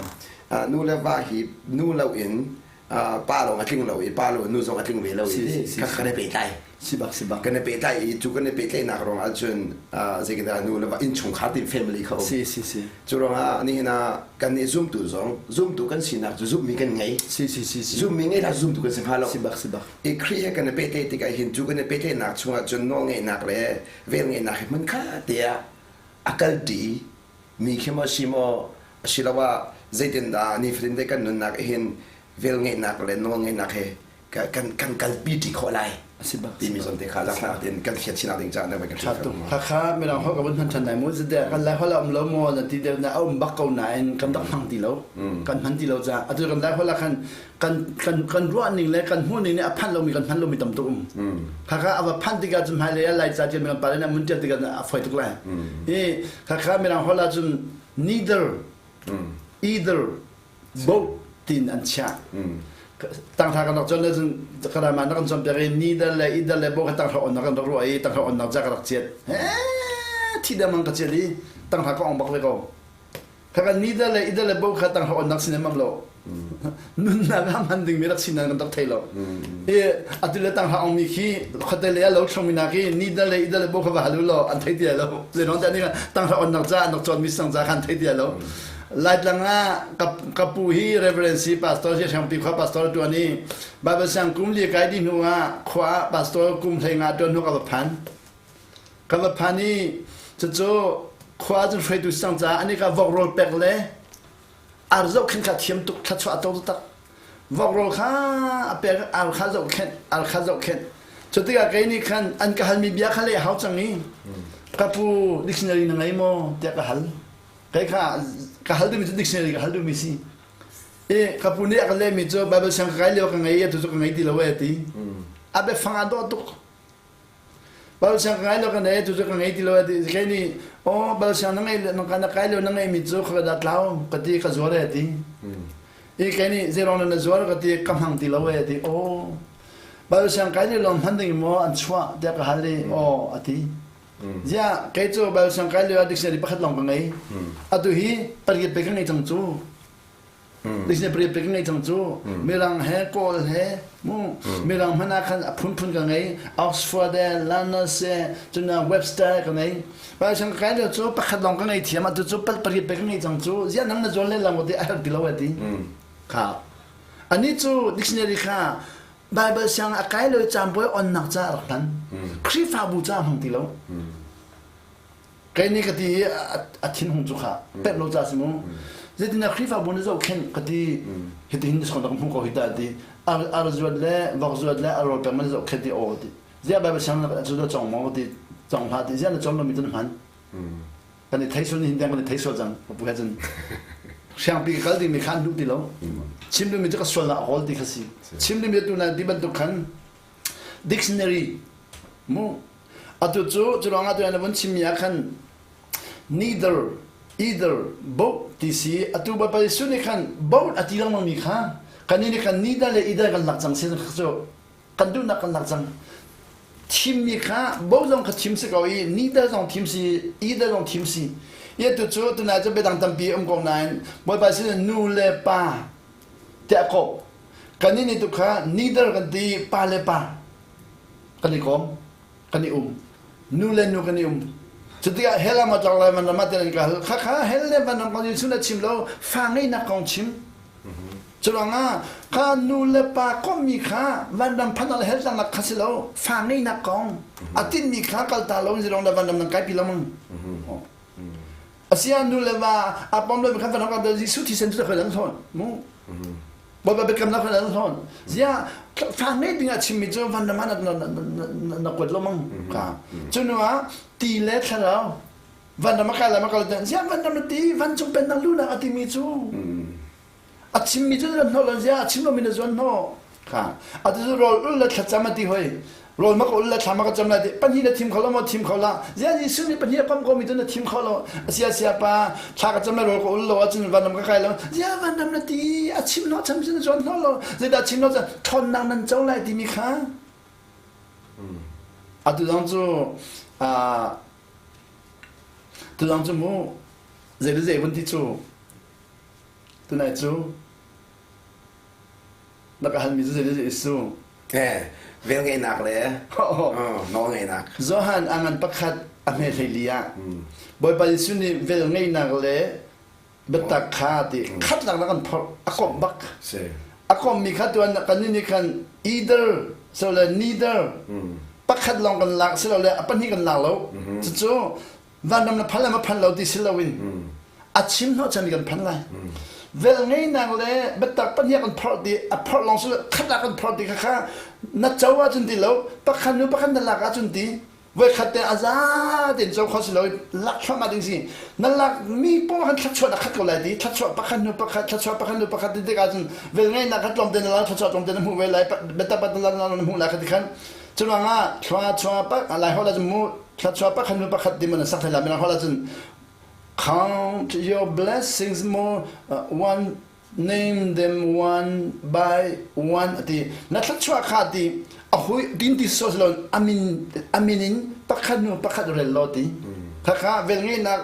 nu le va hi nu loin. Pa lawng a tling lo i pa lo nu zong a tling ve lo i kha kan i pehtlai. Si bak si bak. Kan i pehtlai i cu kan i pehtlaihnak ruang ahcun zeitindah nu le va innchungkhar ti family kha um. Si si si. Cu ruangah nihin ah kan nih zumtu zong zumtu kan sinak cu zumhmi kan ngei. Si si si si. Zumhmi ngei hlah zumtu kan si hnga lo. Si bak si bak. I Khrih he kan i pehtlaih tikah hin cu kan i pehtlaihnak chungah cun nawlngeihnak le velngeihnak hi hmun khat te ah a kalṭi mi khi maw si maw asiloah zeitindah nifatin te kan nunnak hin velngeihnak le nawlngeihnak he kan kan kalpi ṭi khawh lai timi zawn te kha zaangfah tein kan fian chin ding caah na kan ṭha tuk khakha mirang holh ka vun hman ṭhan lai mu zede kan lai holh a um lo maw na ti deuh na a um bak ko nain kan rak hmang ti lo kan hman ti lo caah atu kan lai holh ah khan kan kan kan ruah ning le kan hmuh ning nih a phanh lomi kan hman lomi tam tuk um khakha a va phanh tikah cun hmailei ah lai ca ṭial mirang pa le mun ṭial tikah a foi tuk lai i khakha mirang holh ah cun neither either both tin an chiah tangthla kan rak cawn le cun karama na kan cawnpiak i neither le either le both kha tangthla on na kan rak ruah i tangthla on nak ca ka rak chiat thi dang ka chiat i tangthla ka ong bak ve ko Khaka ni da le ida le bo kha tang on nak sin mam lo. Nunnak ah hman ding mi rak sinan kan rak thei lo. I atu le tang ha ong mi khi khote le lo thlong mi nak i ni da le ida le bo kha va halu lo an thei ti lo. Le non ta ni tang ha on nak cha an rak chon mi sang cha khan thei ti lo. Laitlang ah ka pu hi Reverend si pastor si Hrangpi khua pastor tuan i Bible siang kum li kai di hnu ah khua pastor kum hlei nga tuan hnu ka va phan. Ka va phan i cucu khua cun hruaitu si cang caah ani ka vok rawl pek le ar zohkhenh kha thiam tuk thluachuah a to taktak. Vok rawl kha a pek ar kha zohkhenh ar kha zohkhenh. Cu tikah kei nih khan an ka halmi bia kha leh hau cang i ka pu dictionary na ngei maw tiah ka hal. Kei kha ka hal duhmi cu dictionary ka hal duhmi si. I ka pu nih a ka lehmi cu Bible siang ka kai lio ka ngei atu cu ka ngei ti lo e ti. A biafang a dawh tuk. Bal siang ka ngai lo ka nei tu cu ka ngei ti lo ti kei nih aw bal siang na ngei na ka na kai lo na ngei mi cu ka da tlau ka ti ka zuar e ti i kei nih zeirong na zuar ka ti ka hmang ti lo e ti aw bal siang kai le long hman ding maw an chuah tiah ka hal i aw a ti zia kei cu bal siang kai le dictionary pakhat long ka ngei atu hi pariat pe ka ngei cang cu Business pek ngei cang cu Mirang he Kawl he mu Mirang hmanh ah khan a phunphun ka ngei Oxford he London he cun Webster ka ngei pa sang kai lio cu pakhat lawng ka ngei thiam atu cu pariat pe ka ngei cang cu ziah nang na zual le lang ti a herh ti lo ti kha ani cu dictionary kha Bible siang a kai lo caan bawi onnak ca rak hman Khrihfabu ca hmang ti lo Kei nih ka ti i a thinhung cu kha pek lo ca si mu. Zeitindah Khrihfabu na zohkhenh ka ti hitihin na ka hmuh ko hi ta ti ar zuat le vok zuat le a rawl pek man zohkhenh ti aw ti ziah Bible siang na cu na cong maw ti cong hlah ti ziah na cong lomi tu na hman kan i thei sual ni hin tiang kan i thei sual cang ka pu he cun siangpi ka kal dingmi kha an duh ti lo chim duhmi cu ka sualnak a kawl ti kha si chim duhmi tu na ti bantuk khan dictionary mu Atu cu cu ruangah tu na vun chimmi ah khan neither, either, both ti si atu Bawipa Jesuh nih khan both a ti lengmang mi kha kannih nih khan neither le either kan lak cang si cu kan duhnak kan lak cang thimmi kha both zong kha thim si ko i neither zong thim si either zong thim si i atu cu tunai cu biadang tampi um ko nain Bawipa Jesuh nu le pa tiah kawh kannih nih tu kha neither kan ti pa le pa kan i kom kan i um nu le nu kan i um cutikah hell ah maw lai van ram ah tian ka hal kha kha hell le van ram kong Jesuh na chim lo fa ngeihnak kong chim curuangah kha nu le pa kommi kha vanram phan le hell tlang kha si lo fa ngeihnak kong a tinmi kha kalta lo in zirong le vanram nan kai pi lo mang asia nu le va a pom lo mi kha vanram ka Jesuh thisen cu khoi lan hlawn mu Bawipa biakamnak kha nan hlawn. Ziah fa ngei ding ah chimmi cu van ram ah na kuat lo mang ka. Cu hnu ah ti le thlarau van ram a kai lai ma kal ziah van ram na ti vancung pennak lunak a timi cu a chimmi cu na hnawh lo ziah a chim lomi na zuan hnawh kha atu cu rawl ul le thlacam a ti hoi rawl ma ka ul le thla ma ka cam lai ti pahnih na thim kho lo maw thim kho la ziah Jesuh nih pahnih a kom ko mi tu na thim kho lo asia sia pa thla ka cam lai rawl ka ul lo ahcun vanram ka kai lo ziah vanram na ti a chim hnawh cham sin zuan hnawh lo zeidah chim lo cun ṭhawnnak nan co lai timi kha atu zong cu tu zong cu mu zei le zei vun ti cu tunai cu. Na ka halmi cu zei Jesuh? Eh, velngeihnak le nawlngeihnak. Johan a ngan pakhat a hme hleili ah Bawipa Jesuh nih velngeihnak le biatak kha ti khat lak kan phorh a komh bak. A komhmi kha tuan kan nih khan either so le neither pakhat lawng kan lak silole a pahnih kan lak lo. Cucu vanram na phan le ma phan lo ti si loin a chim hnawh chan kan phan lai vel ngeinak le biatak pahnih kan phorh ti a phorh lawng si khat ah kan phorh ti kha kha na co ahcun ti lo pakhat nu pakhat na lak ahcun ti voi khat te a za tein co kho si lo lak thluahmah ding si na lak mi paoh khan thluachuah na khat ko lai ti thluachuah pakhat hnu pakhat thluachuah pakhat hnu pakhat ti tikah cun vel ngeinak kha tlawmte na lak thluachuah tlawmte na hmuh ve lai biatak na lak na hmuh lai kha ti khan Curuangah thluachuah pak lai holh ahcun mu thluachuah pakhat hnu pakhat ti man sak thai la mirang holh ahcun count your blessings more one name them one by one ati na thluachuah kha ti a hui din ti so lo amin amin in pakhat hnu pakhat rel lo ti khakha vel ngeinak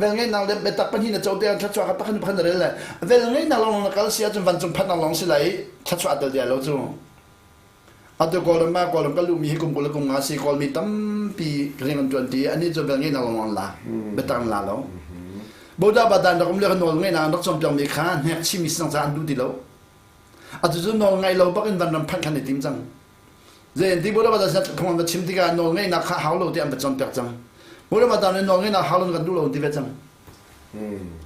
vel ngeinak le biatak pahnih na co te thluachuah kha pakhat hnu pakhat na rel le vel ngeinak lawng na kal si ahcun vancung phatnak lawng si lai thluachuah tel dia lo cu Atu Kawlram ah Kawlram kan luhmi hi kum 20 le kum nga si Kawlmi tampi rian kan ṭuan ti anih cu vel ngeihnak lawng an la biatak an la lo. Boda badan rak um le nawl ngeihnak an rak cawnpiakmi kha hnek chimmi si cang caah an duh ti lo. Atu cu nawl ngeih lo bak in vanram phanh khan i tim cang. Zei an ti Boda badan sinah phung an va chim tikah nawl ngeihnak kha hau lo ti an va cawnpiak cang. Boda badan nih nawl ngeihnak hau lo kan duh lo an ti ve cang.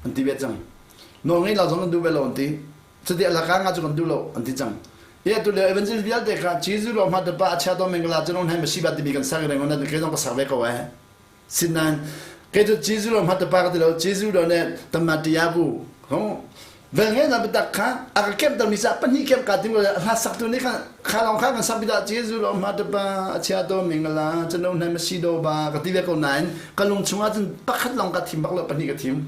An ti ve cang. Nawl ngeihnak zong kan duh ve lo an ti. Cuti a laka nga cu kan duh lo an ti cang. Hi atu lio evangelist vialte kha Jesuh lo hma pa a chia to mengla cu nong hai si ba timi kan sak reng na ke zong ka sak ve ko eh. Sinan ke cu Jesuh lo hma pa ka ti lo Jesuh lo ne tamma tiabu ho vel nge na bitak kha a ka kem ter mi sa pahnih kem ka tim lo hla sak tu ni kha kha long kha kan sak bida Jesuh lo hma pa a chia to mengla cu nong hai si do ba ka ti ve ko nain ka lung chungah cun pakhat long ka thim bak lo pahnih ka thim.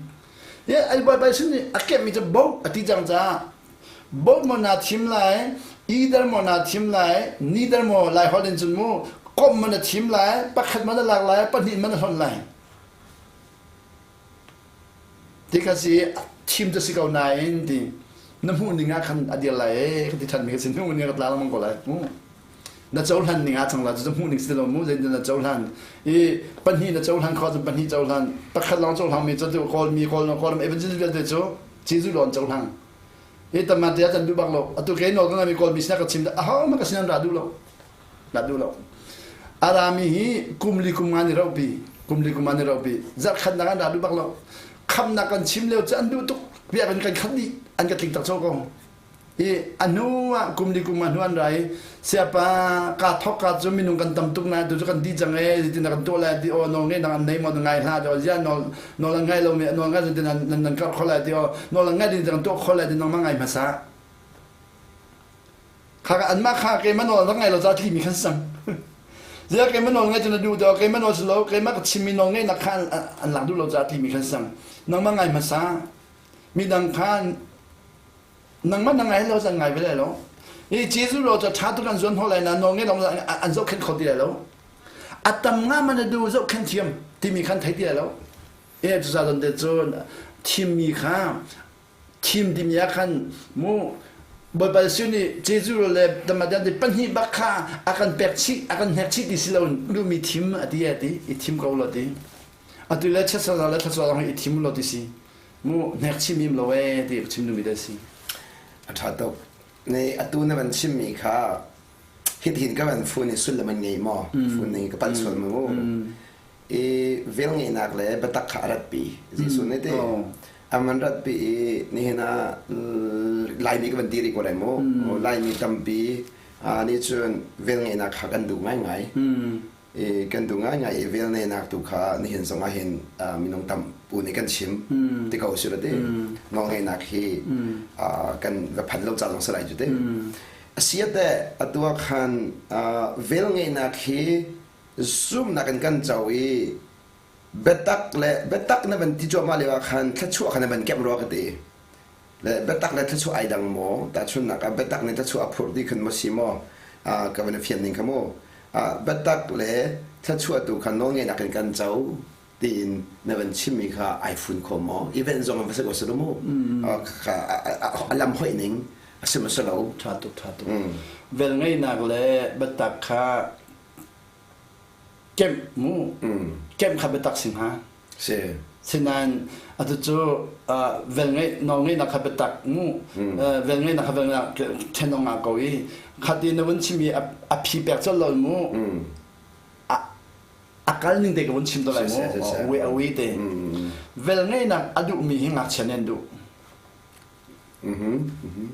Ai Bawipa sin nih a kemhmi cu bo a ti cang caah bo maw naa thim lai, either maw naa thim lai, neither maw lai holh in cun mu komh maw na thim lai, pakhat maw na lak lai, pahnih maw na hlonh lai. Ti kha si thim cu si ko nain ti na hmuh ning ah khan a dir lai ee ka ti ṭhan mi ka si hmuh ning ka tla lengmang ko lai mu. Na cohlan ning ah cang la cu hmuh ning si lo mu zeitin na cohlan i pahnih na cohlan kho cun pahnih cohlan pakhat lawng cohlang mi cu kawl mi kawl kawlram evangelist vialte cu Jesuh lawng cohlang i tamman te ah duh bak lo atu ke nawl ka mi kawl mi sinah ka chim aho ma ka sinan ra duh lo ra duh lo arami hi kum li kum nga ni ropi kum li kum nga ni ropi zarh khat nak an ra duh bak lo khamnak kan chim leo cu an duh tuk biakinn kan khat dih an ka tling tak cho ko I a hnu ah kum li kum ah hnu an ra i siapa kaa thok ka cu minung kan tam tuk na tu cu kan di cang e ti na kan tuah lai ti aw nawl ngei nang an nei maw na ngai hlah ti aw zia nawl nawl an ngai lo mi nawl ngai ti nan nan kar kho lai ti aw nawl an ngai ding kan tuah kho lai ti nang ma ngai hmasa kha an mah kha ke ma nawl rak ngai lo za tli mi khan sang zia ke ma nawl ngai tu na duh ti aw ke ma nawl si lo ke ma ka chim mi nawl ngai nak kha an lak duh lo za tli mi khan sang nang ma ngai hmasa midang kha nangmah na ngai lo zan ngai ve lai lo i Jesuh ro cu ṭha tuk an zuan hnaw lai na nawl ngei lo an zohkhenh kho ti lai lo a tam nga man a du zohkhenh thiam timi khan thei ti lai lo e cu za zon te cu thimmi kha thim timi ah khan mu Bawipa Jesuh nih Jesuh le Tamadan ti pahnih bak kha a kan pek chih a kan hnek chih ti si lo duhmi thim a ti a ti i thim ko lo ti atu le chiatsernak le thluachuah i thim lo ti si mu hnek chim im lo ee ti ka chim duhmi te si. A ṭha tuk. Ne atu na van chimmi kha hitihin ka van fun i sullam an ngei maw? Fun ning ka palh sual mu. I vel ngeihnak le biatak kha a ratpi. Jesuh nih ti a man ratpi i nihin ah Laimi ka van ti rih ko lai mu. Laimi tampi nih cun vel ngeihnak kha kan duh ngaingai. I kan duh ngaingai i velneinak tu kha nihin zong ah hin minung tam u nih kan chim ti ko si ti nawlngeihnak hi kan va phan lo ca zong si lai cu ti a si te atu ah khan velngeihnak hi zumnak in kan co i biatak le biatak na van ti cuahmah lio ah khan thluachuah kha na van kemh rua ka ti Le biatak le thluachuah ai dang maw? Tahchunhnak ah biatak nih thluachuah a phurh ti khan maw si maw? Ka van i fian ning kha mu. Biatak le thluachuah tu kha nawlngeihnak in kan co tiin na van chimmi kha ai fun kho maw? Event zong an va si ko si lo mu. A lam hoih ning. A si ma si lo? Ṭha tuk, ṭha tuk. Velngeihnak le biatak kha kemh mu. Kemh kha biatak si hnga. Si. Sinain atu cu velngeih nawlngeihnak kha biatak mu. Velngeihnak kha velngeihnak ṭhen awk ngah ko i khati na vun chim i a phi pek colh lo mu. A kal ning te ka vun chim to lai mu. Awi awi te. Velngeihnak a duhmi hi ngakchia nih an duh.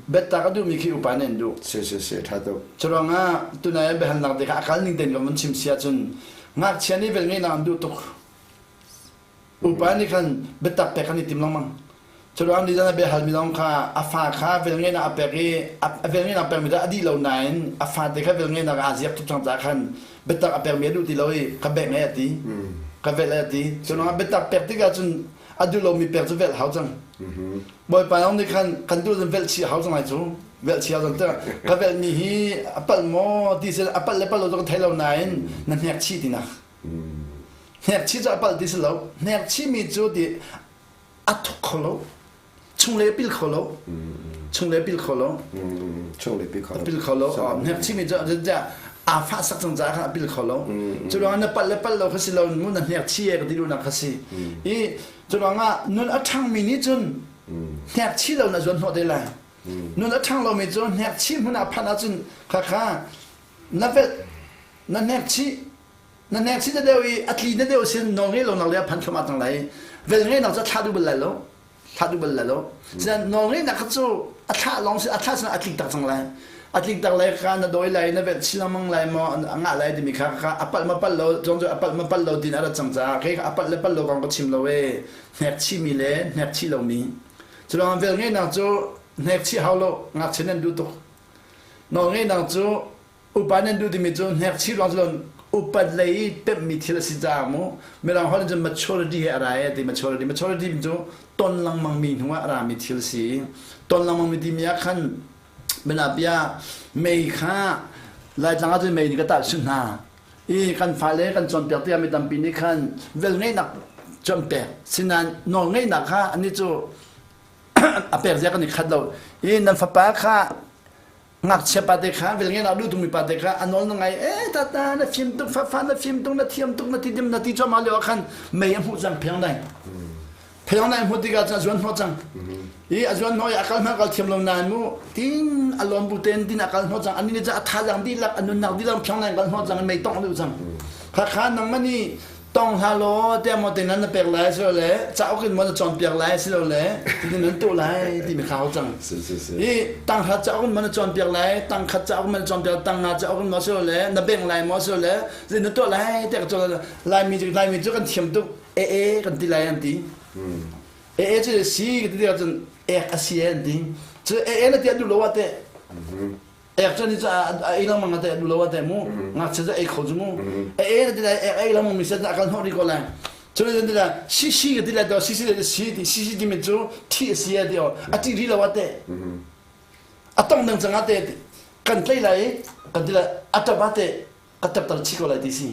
Biatak a duhmi khi upa nih an duh. Si si si ṭha tuk. Curuangah tunai an biahalnak te kha a kal ning tein kan vun chim si ahcun ngakchia nih velngeihnak an duh tuk. Upa nih khan biatak pek an i tim lengmang. Curuang nih zan a biahalmi zong kha a fa kha velngeihnak a pek i a velngeihnak pekmi cu a dih lo nain a fate kha velngeihnak aa ziak tuk cang caah khan biatak a pekmi a duh ti lo i ka bek ngai a ti. Ka velh a ti. Curuangah biatak pek tikah cun a duh lomi pek cu velh hau cang. Bawipa nang nih khan kan duh cun velh chih hau cang lai cu. Velh chih hau cang tiah ka velhmi hi a palh maw ti si a palh le palh lo cu ka thei lo nain na hnek chih tinak. Hnek chih cu a palh ti si lo. Hnek chihmi cu ti a thuk kho lo. Chunglei a pil kho lo. Chunglei a pil kho lo. Chunglei pil kho lo. A pil kho lo. Hnek chihmi cu aa fah sak cang caah khan a pil kho lo. Cu ruangah na palh le palh lo kha si lo mu na hnek chih e ka ti duhnak kha si. I cu ruangah nun a ṭhangmi nih cun hnek chih lo na zuan hnawh te lai. Nun a ṭhang lomi cu hnek chih hmun ah phanh ahcun khakha na velh na hnek chih na hnek chih na deuh i a tli na deuh sin nawl ngei lo nak le a phan thluahmah cang lai. Vel ngei nak cu a thlah duh bal lai lo. Thlah duh bal lai lo. Sinain nawl ngeihnak kha cu a thlah lawng si a thlah sinah a tlik tak cang lai. A tlik tak lai kha na dawi lai na velh chin lengmang lai maw a ngah lai timi kha kha a palh ma palh lo zong cu a palh ma palh lo tin a rat cang caah kei kha a palh le palh lo kong ka chim lo ee hnek chihmi le hnek chih lomi. Cu lawng vel ngeihnak cu hnek chih hau lo ngakchia nan duh tuk. Nawl ngeihnak cu Upa nan duh timi cu hnekchih ruang cu upat lei i pemhmi thil a si caah mu mirang holh in cun maturity he a ra e ti maturity maturity cu ton lengmang mi hnu ah a rami thil si ton lengmang mi timi ah khan bianabia mei kha laitlang ah cun mei nih ka tah chun hna i kan fale kan cawnpiak tikah mi tampi nih khan velngeihnak cu an pek sinain nawlngeihnak kha annih cu a pek zia kan i khat lo i nan fapa kha Ngakchia pate kha velngen ah duh mi pate kha a nawl na ngai e tata na fim tuk fafa na fim tuk na thiam tuk na ti dim na ti cuahmah lio ah khan mei a hmuh cang pheng dai pheng dai hmuh tikah cun a zuan hnawh cang i a zuan hnawh i a kal hna kal thiam lo nain mu tin a lawm bu ten tin a kal hnawh cang ani nih a thazaang dihlak a nunnak dihlak pheng dai kal hnawh cang mei tong duh cang kha kha nangmah nih tong hlah law tiah maw te nan na pek lai silole cauk in maw na cawnpiak lai silole ti nan tuah lai timi kha hau cang hi tanghra cauk in maw na cawnpiak lai tangkhat cauk in maw na cawnpiak tang nga cauk in maw silole na bengh lai maw silole zei na tuah lai tiah ka cawn laimi cu laimi cu kan thiam tuk e e kan ti lai an ti e e cu si ka ti tikah cun ek a si an ti cu e e na ti a duh lo ah teh Ek cu ni cu a ei lengmang na te duh lo te mu ngakchia cu ei kho cu mu e e na ti lai ek ei lengmang mi set a kal hnawh rih ko lai cu le ti lai si si ka ti lai to si si le si ti si si ti mi cu thi a si a ti o a ti ri lo a te a tong ding cang a te kan tlei lai kan ti lai a tap a te ka tap tar chi ko lai ti si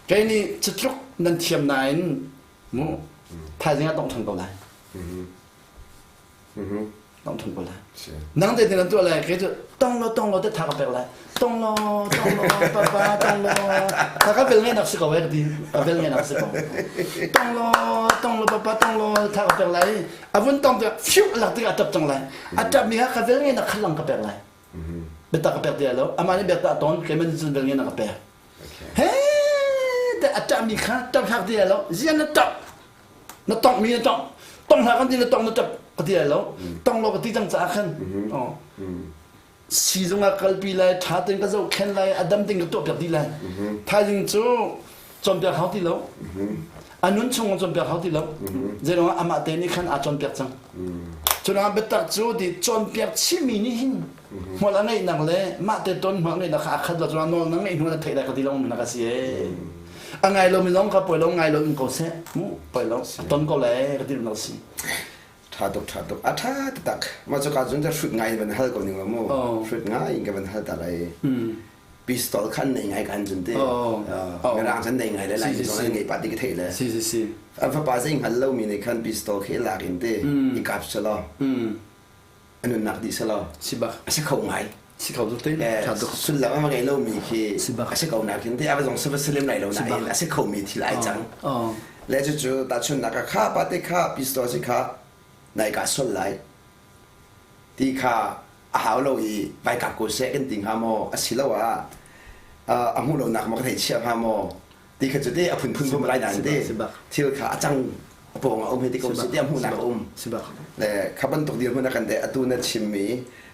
kei nih cutluk nan thiam nain mu thaizing a tong than ko lai Tong thung ko lai. Nang te nan tuah lai ke cu tong lo tong lo te tha ka pek lai. Tong lo tong lo papa tong lo tha ka vel ngai nak si ko eh ka ti ka vel ngai nak si ko. Tong lo tong lo papa tong lo tha ka pek lai. A vun tong te fiu lak tik a tap cang lai. A tap mi ha ka vel ngai nak khalang ka pek lai. Biatak ka pek ti lo. Amah nih biakta ton ke man cun vel ngai nak ka pek. He te a tap mi kha tap hlak ti lo. Zian na tap na tongh mi na tongh tong hlah kan ti na tong na tap ka ti lai lo tong lo ka ti cang caah khan sizung ah kalpi lai tha tein ka zohkhen lai a dam ding ka tuah piak dih lai thaizing cu cawnpiak hau ti lo a nun chung cawnpiak hau ti lo zeiruang ah amah te nih khan aa cawnpiak cang cunak biatak cu ti cawnpiak chimmi nih hin hmual a ngeihnak le mah te ton hmual ngeihnak kha a khat lo cun nawl na ngeih hnu na theih lai ka ti lo nak a si ee a ngai lomi zong kha poi lo ngai lo in ko seh mu poi lo a ton ko le ka ti lo si Tha tuk tha tuk a tha taktak mah cu ka cun ta hrut ngai in van hal ko ning mu hrut ngai in ka van hal ta lai pistol khan nei ngai kan cun te mirang cun nei ngai le lai zong ngei pa ti ka thei le si si si an fapa zei hngal lo mi nih khan pistol khi lak in te i kap selaw. A nunnak dih selaw Si bak. A si kho ngai. Si kho tuk te. Tha tuk. Sullam a ngei lomi khi a si ko nakin te a va zong se va si lem lai lo nain a si khomi thil ai cang. Le cucu tahchunhnak ah kha pa te kha pistol si kha nai ka sol lai ti kha a hau lo i vai kap ko seh kan ti hnga maw asiloah a hmuh lonak maw ka thei chia hnga maw ti kha cu te a phunphun bum lai nain te thil kha a cang a pawng a um he ti ko si ti a hmuhnak a um le kha bantuk dirhmun a kan te atu na chimmi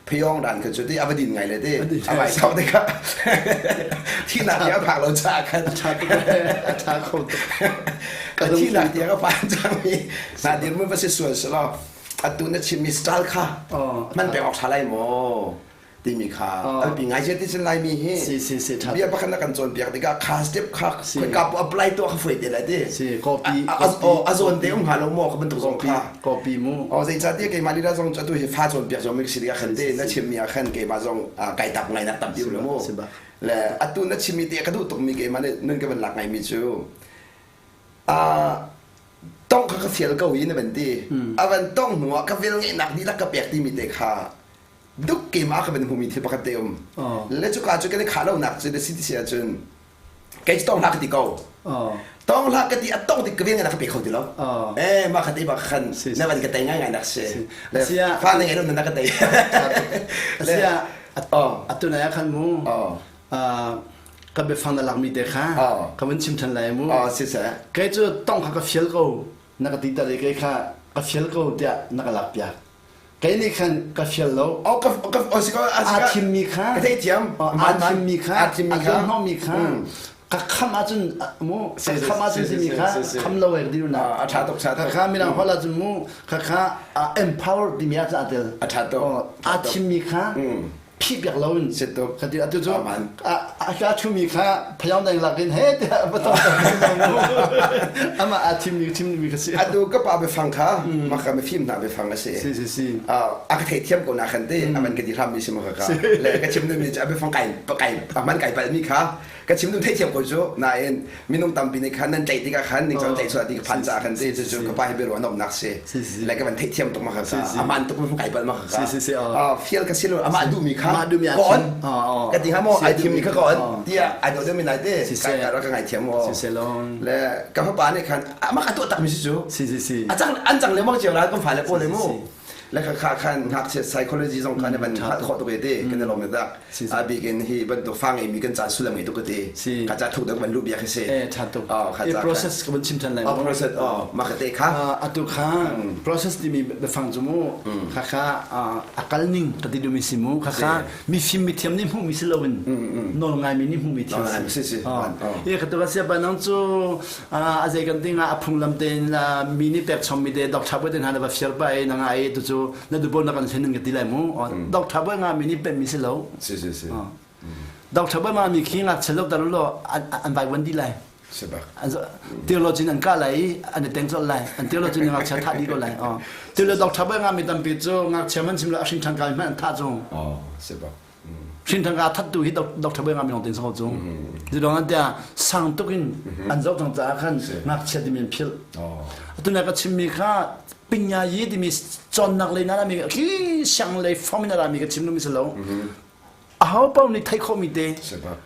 phayong dan kha cu ti a va din ngai le te a vai sau te kha thinak tiang a phak lo caah khan a tha kho tuk thinak tiang a phan cang mi na dirhmun va si sual selaw atu na chimmi style kha man pek awk tha lai maw timi kha alpi ngai sia ti cun laimi hi si si si tha bia pakhat na kan cawnpiak tikah kha step kha khoika pu apply tuah kha foi te lai ti si copy a zawn te um hnga lo maw ka bantuk zong kha copy mu o zeicahtiah keimah lila zong atu hi fa cawnpiak zong mi si tikah khan te na chimmi ah khan keimah zong kai tap ngai nak tam ti lo mu le atu na chimmi te ka duh tuk mi keimah nih nun ka van lak ngai mi cu tong kha ka fial ko i na van ti a van tong hnu ah ka vel ngeihnak dihlak ka pek timi te kha duk keimah ka van hmumi thil pakhat te um le cuka cu kan i khah lonak cu na si ti si ahcun kei cu tong hlah ka ti ko tong hlah ka ti a tong tik ka vel ngeihnak ka pe kho ti lo eh mah kha te bak khan na van ka tei ngai ngai nak si fa na ngei lo na ka tei asia atu na khan mu ka biafang na lakmi te kha ka vun chim ṭhan lai mu. Siseh. Kei cu tong kha ka fial ko na ka ti ta le kei kha ka fial ko tiah na ka lak piak. Kei nih khan ka fial lo. Oh, ka ka oh, si ko aa thimmi kha ka thei thiam. Aa thimmi kha aa thimmi kha hnawhmi kha ka kham ahcun mu ka kham ahcun timi kha kham lo ai diru na a tha tuk tha tuk kha mirang holh ahcun mu kha kha empower timi ah cun aa tel a tha tuk aa thimmi kha phih piak lo in ka ti atu cu a ka thumi kha phayong dang lak in he tiah va tong ama a thimmi thimmi ka si atu ka pa biafang kha maka mifim hna biafang a si si si si a ka theithiam ko na khan te aman ka di hram mi si ma ka le ka chim mi cu a biafang kai kai aman kai pal mi kha ka chim dum theithiam ko cu nain minung tampi nih khan nan tlaih tikah khan ning cang tlaih chuah ti ka phan ca khan si cu ka pa hi biaruah nomnak si le ka van theihthiam tuk ma kha aman tuk ma kai bal ma kha fial ka silo amah duhmi kha ka on ka ti ha mo ai thim mi kha ka on tiah ai do deuh mi nai te kai ka ka ngai thiam mo le ka fapa nih khan amah ka tuah tak mi si cu a cang an cang le mo chiang la kan fa le pawl le mu le kha kha khan ngakchia psychology zong kha ne van hngalh khawh tuk te kan i lawm tak a bik in hi bantuk fa ngeimi kan caan sullam ngei tuk te ka ca thuk deuh van lu biak hi si eh tha tuk kha ca process ka van chim than lai mu process oh ma ka te kha atu kha process timi biafang cu mu kha kha akal ning ka ti dumi si mu kha kha mi fim mi thiam nih hmuh mi si loin nawl ngai mi nih hmuh mi thil si si si ka tu ka sia pa nang cu a zei kan ding ah a phunglam tein mi nih pek chom mi te doctor boy te hna na va fiar pa e na nga e tu cu na dubo na kan thlen ka ti lai mu doctor boy nga mi nih pem mi si lo si si si doctor boy ma mi khi ngak chelo tar lo an vai wan di lai theology an ka lai an i teng chol lai an theology ngak chia tha di ko lai tu le doctor boy nga mi tampi cu ngak chia man sim lo a hring thang kai man tha chung oh si bak Hrinthang a thattu hi Dr. Boy Ngam Yong tin sang cung. Zidong an tia sang tuk in an zoh cang caah khan ngakchia timi an philh. Atu na ka chimmi kha pinya yi timi cawnnak lei na mi khi siang lei form in a rami ka chim mi si lo. Aho paoh nih theih khawhmi te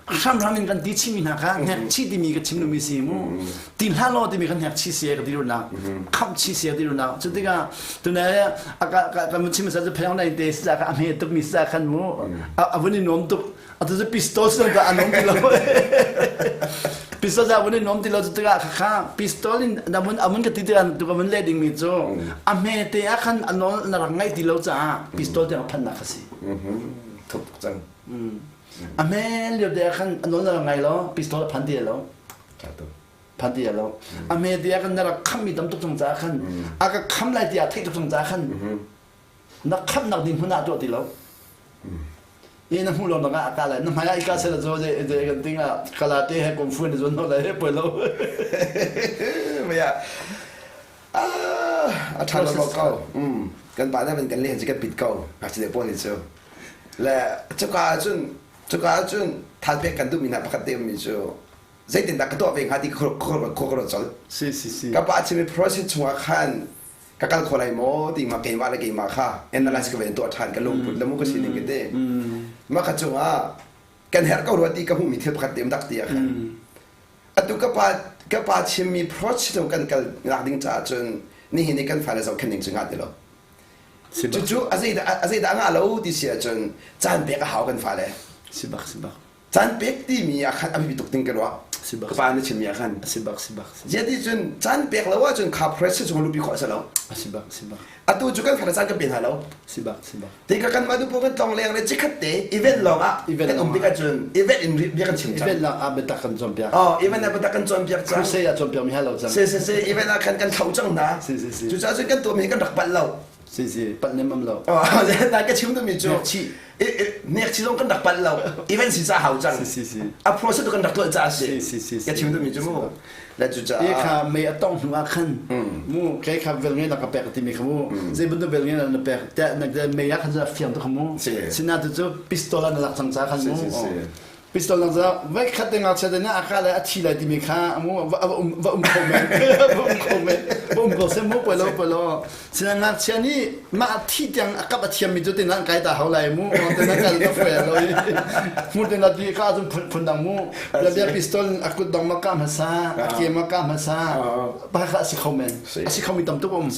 hramhram in kan ti chimmi hna kha hnek chi timi ka chim mi si mu. Ti hlah law timi kan hnek chi si ka ti nak khamh chi si ka ti nak cu tikah tunai a ka ka mun chim sa cu phayong nai te sa ka a hme tuk mi sa khan mu a vun i nuam tuk atu cu pistol sa ka a nuam ti lo pistol sa vun i nuam ti lo cu tikah kha kha pistol in na mun amun ka ti tikah tu ka mun le ding mi cu a hme te ah khan a nawl na rak ngai ti lo caah pistol tiang phan nak kha si thuk cang a hme lio te ah khan a nawl na rak ngai lo pistol a phan ti lo phan ti lo a hme tiah kan na rak khammi tam tuk cang caah khan a ka kham lai tiah theih tuk cang caah khan na khamnak ding hmun ah tuah ti lo i na hmuh lo nak ah a ka lai na hmai ah i ka sel zo je je kan ting ah kala te he kung fu na zon no lai he poi lo maya a tha lo ko kan pa na kan le kan pit ko a chi le pon ni chu le chuka cun cuka cun thalpek kan duhmi hna pakhat te ummi cu zeitindah ka tuah ve hnga ti ka ruat colh si si si ka pa chimmi process chungah khan. Ka kal kho lai maw ti ma keimah le keimah kha analyze ka ven tuah ṭhan ka lungput le mu ka sining ka ti. Mah kha cungah kan herh ko rua ti ka hmuhmi thil pakhat te um dak ti ah khan. Atu ka pa ka pa chimmi approach cu kan kal nak ding caah cun nihin i kan fale zohkhenh ding cu ngah ti lo. Cucu a zeidah a zeidah a ngah lo ti si ahcun caan pek a hau kan fale. Si bak si bak. Caan pek timi ah khan a biapi tuk ding ka ruah. Si bak. Ka pa na chimmi ah khan. Si bak si bak. Ziah ti cun caan pek lo ahcun kha pressure chung lupi khawh a si lo. A si bak si bak. Atu cu kan fale caan kan pe hna lo. Si bak si bak. Tikah kanmah nu pawl kan tlong leng le cikhat te event lawng ah kan um tikah cun event in bia kan chim cang. Event lawng ah biatak kan cawnpiak. Oh, event ah biatak kan cawnpiak cang. Crusade ah cawnpiak mi halo cang. Si si si, event ah khan kan thlo cang hna. Si si si. Cucaah cun kan tuahmi kan rak palh lo. Si si, palh nem am lo. Oh, na ka chim duhmi cu nek chi zong kan rak palh lo. Event si ca hau cang. Si si si. A process tu kan rak tuah ca si. Si si si. Ka chim duhmi cu mu. Le cucaah I kha mei a tong hnu ah khan mu kei kha vel ngei na ka pek timi kha mu zei bantuk vel ngei na pek te na mei ah khan cu fiang tu kha mu sina tu cu pistol an lak cang ca khan mu pistol lang ca vai khat te ngakchia te na aka le a thi lai timi kha mu va um va um kho men va um kho men va um ko se mu poi lo poi lo sina ngakchia nih mah thi tiang a kap a thiam mi cu te nan kai ta hau lai mu te nan kai ta foi lo i mu te na ti ka cun phun dang mu Labia pistol a kut dong ma ka hmasa, a ke ma ka hmasa, pa kha a si kho men. A si kho mi tam tuk um.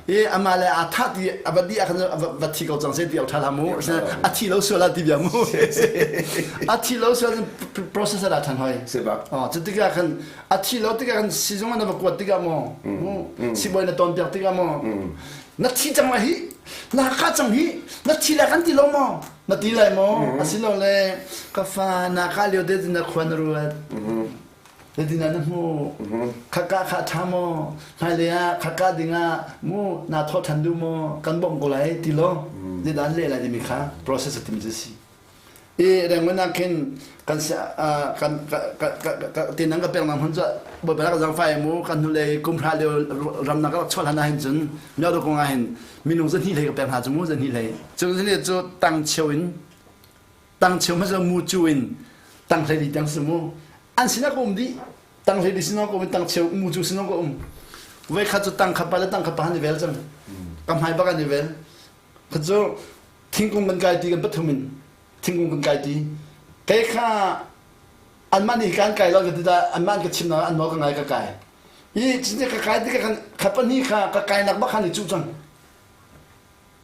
I ama le a tha ti a va di a khan va thi ko cang se ti au tha la mu. A thi lo sual ti bia mu. A thi lo sual process a than hoi. Oh, cu tikah khan a thi lo tikah khan sizung na va kuat tikah mo. Sibawi na ton piak tikah mo. Na thi cang ma hi, na ka cang hi, na thi la kan ti lo mo. Na ti lai maw? Asilole ka fa na ka lio te na khua na ruat. Zeitin na hmu? Khaka kha ṭha maw? Hmailei ah khaka dingah mu naa thawh ṭhan duh maw? Kan bawmh ko lai ti lo. Zeidah an leh lai timi kha process a timi cu si. I rengman ah khin kan kan ti nan ka pek nang hun cu bawipa ka zang fai mu kan hnulei kum hra lio ram na ka rak chuah hlan ah hin cun myo kong ah hin minung zahnih hlei ka pek hna cu mu zahnih hlei cu zahnih cu tang cheu in tang cheu hmasa mu cu in tang hlei li tiang si mu an sinah ka um dih tang hlei li sinah ka um tang cheu mu cu sinah ka um voi khat cu tang khat pa le tang khat pa han i vel cang ka hmai bak an i vel khat cu thingkung kan kai ti kan pathum in thingkung kan kai ti kei kha anmah nih kan kai lo ka ti dah anmah an ka chim an nawl ka ngai ka kai i cince ka kai tikah khan kha pahnih kha ka kainak bak khan i cuh cang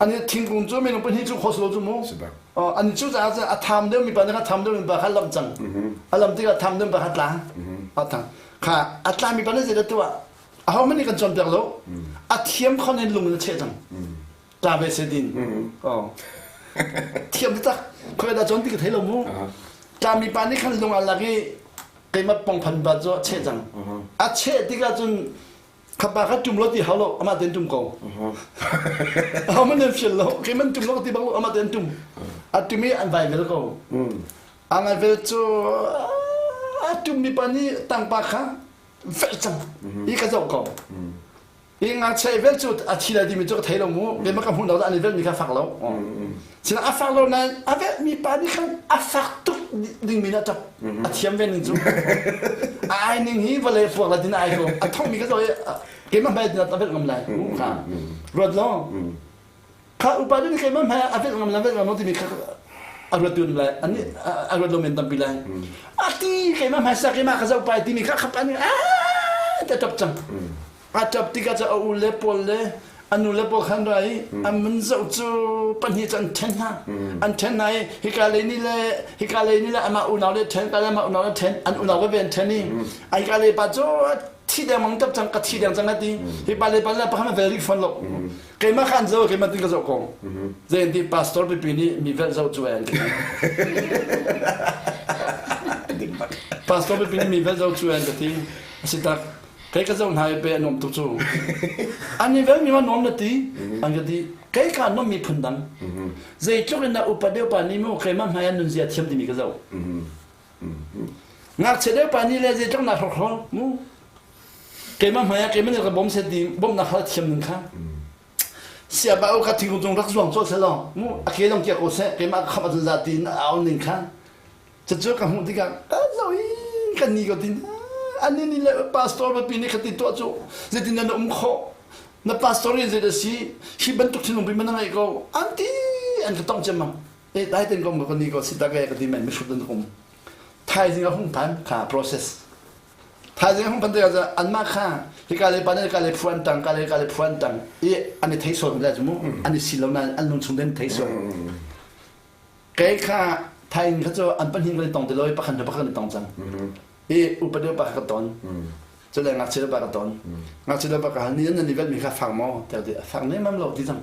ani thingkung cu minung pahnih cu khos lo cu mu an cu caah cun a tham deuh mi pa nih kha tham deuh mi pa kha lam cang a lam tikah tham deuh mi pa kha tla a tang kha a tla mi pa nih zeidah tuah aho hmanh nih kan cawnpiak lo a thiam khon in lung in a cheh cang tla ve se din oh thiam tak khoi dah cawn ti ka thei lo mu tla mi pa nih khan lung a lak i keimah pongphan ba cu a cheh cang a cheh tikah cun khapa kha tum lo ti hau lo amah ten tum ko aho man nan fial lo keimah tum lo ti bang lo amah ten tum a tum i an vai vel ko a ngai vel cu a tum mi pa nih tangpa kha velh cang i ka zoh ko i ngakchia i velh cu a thi lai timi cu ka thei lo mu keimah ka hmuh lo an i velhmi kha fak lo sinain a fak lo nain a velhmi pa nih khan a fak tuk dingmi nih a ṭap a thiam ve ning cu a ai ning hi vawlei puak la tin a ai ko a thongmi ka zoh i keimah hmai tin a velh ngam lai kha ruat law kha upa nih keimah hmai a velh ngam la velh ngam lo timi kha a ruat tu lai an a ruat lo men tampi lai a ti keimah hmai sa keimah ka zoh pai timi kha khap an a ta ṭap cang A ṭap tikah cu a u le pawl le a nu le pawl khan ra i an mun zoh cu pahnih cu an ṭhen hna. An ṭhen hna i hika lei nih le hika lei nih le amah unau le ṭhen, ka le amah unau le ṭhen, an unau veve an ṭhen i hika lei pa cu thi dengmang ṭap cang, ka thi deng cang a ti. Hi pa le pa le pakhat vel rih fawn lo. Keimah kha an zoh, keimah tin ka zoh ko. Zei an ti pastor pipi nih mi velh zoh cu an ti. Pastor pipi nih mi velh zoh cu an ka ti. A si tak. Kei ka zoh hna i pe a nuam tuk cu. An i vel mi ma nuam na ti? An ka ti. Kei ka nuam mi phun dang. Zeitluk in dah upa deuh pa nih mu keimah hmai ah nunzia thiam timi ka zoh. Ngakchia deuh pa nih le zeitluk na hrokhrol mu. Keimah hmai ah keimah nih ka bawm set di bawmhnak hal thiam ning kha. Siaba u ka thingkung cung rak zuang cawh selaw mu a ke dong kia ko seh keimah ka khamh ahcun za ti in a au ning kha. Cucu ka hmuh tikah ka zoh i kan ni ko tin ani nih le pastor biapi nih khati tuah cu zeitin na um khawh? Na pastor in zei dah si? Hi bantuk thinlung pi man na ngeih ko. An ti an ka tong ciammam. E dai ten kom ka ni ko si ta ke ka ti men mihrut an um. Thaizing a hung phan kha process. Thaizing a hung phan tikah anmah kha hika le pa ne ka le phuan tang ka le ka le phuan tang i an i thei sual lai cu mu an i si lo nain an lung chung den thei sual. Kei kha thaing kha cu an pahnih kan i tong ti lo i pakhat le pakhat kan i tong cang. I upa deuh pa kha ka ton. Cu le ngakchia deuh pa ka ton. Ngakchia deuh pa ka hal ni nan i velhmi kha fak maw? Tiah ti a fak nemam lo ti cang.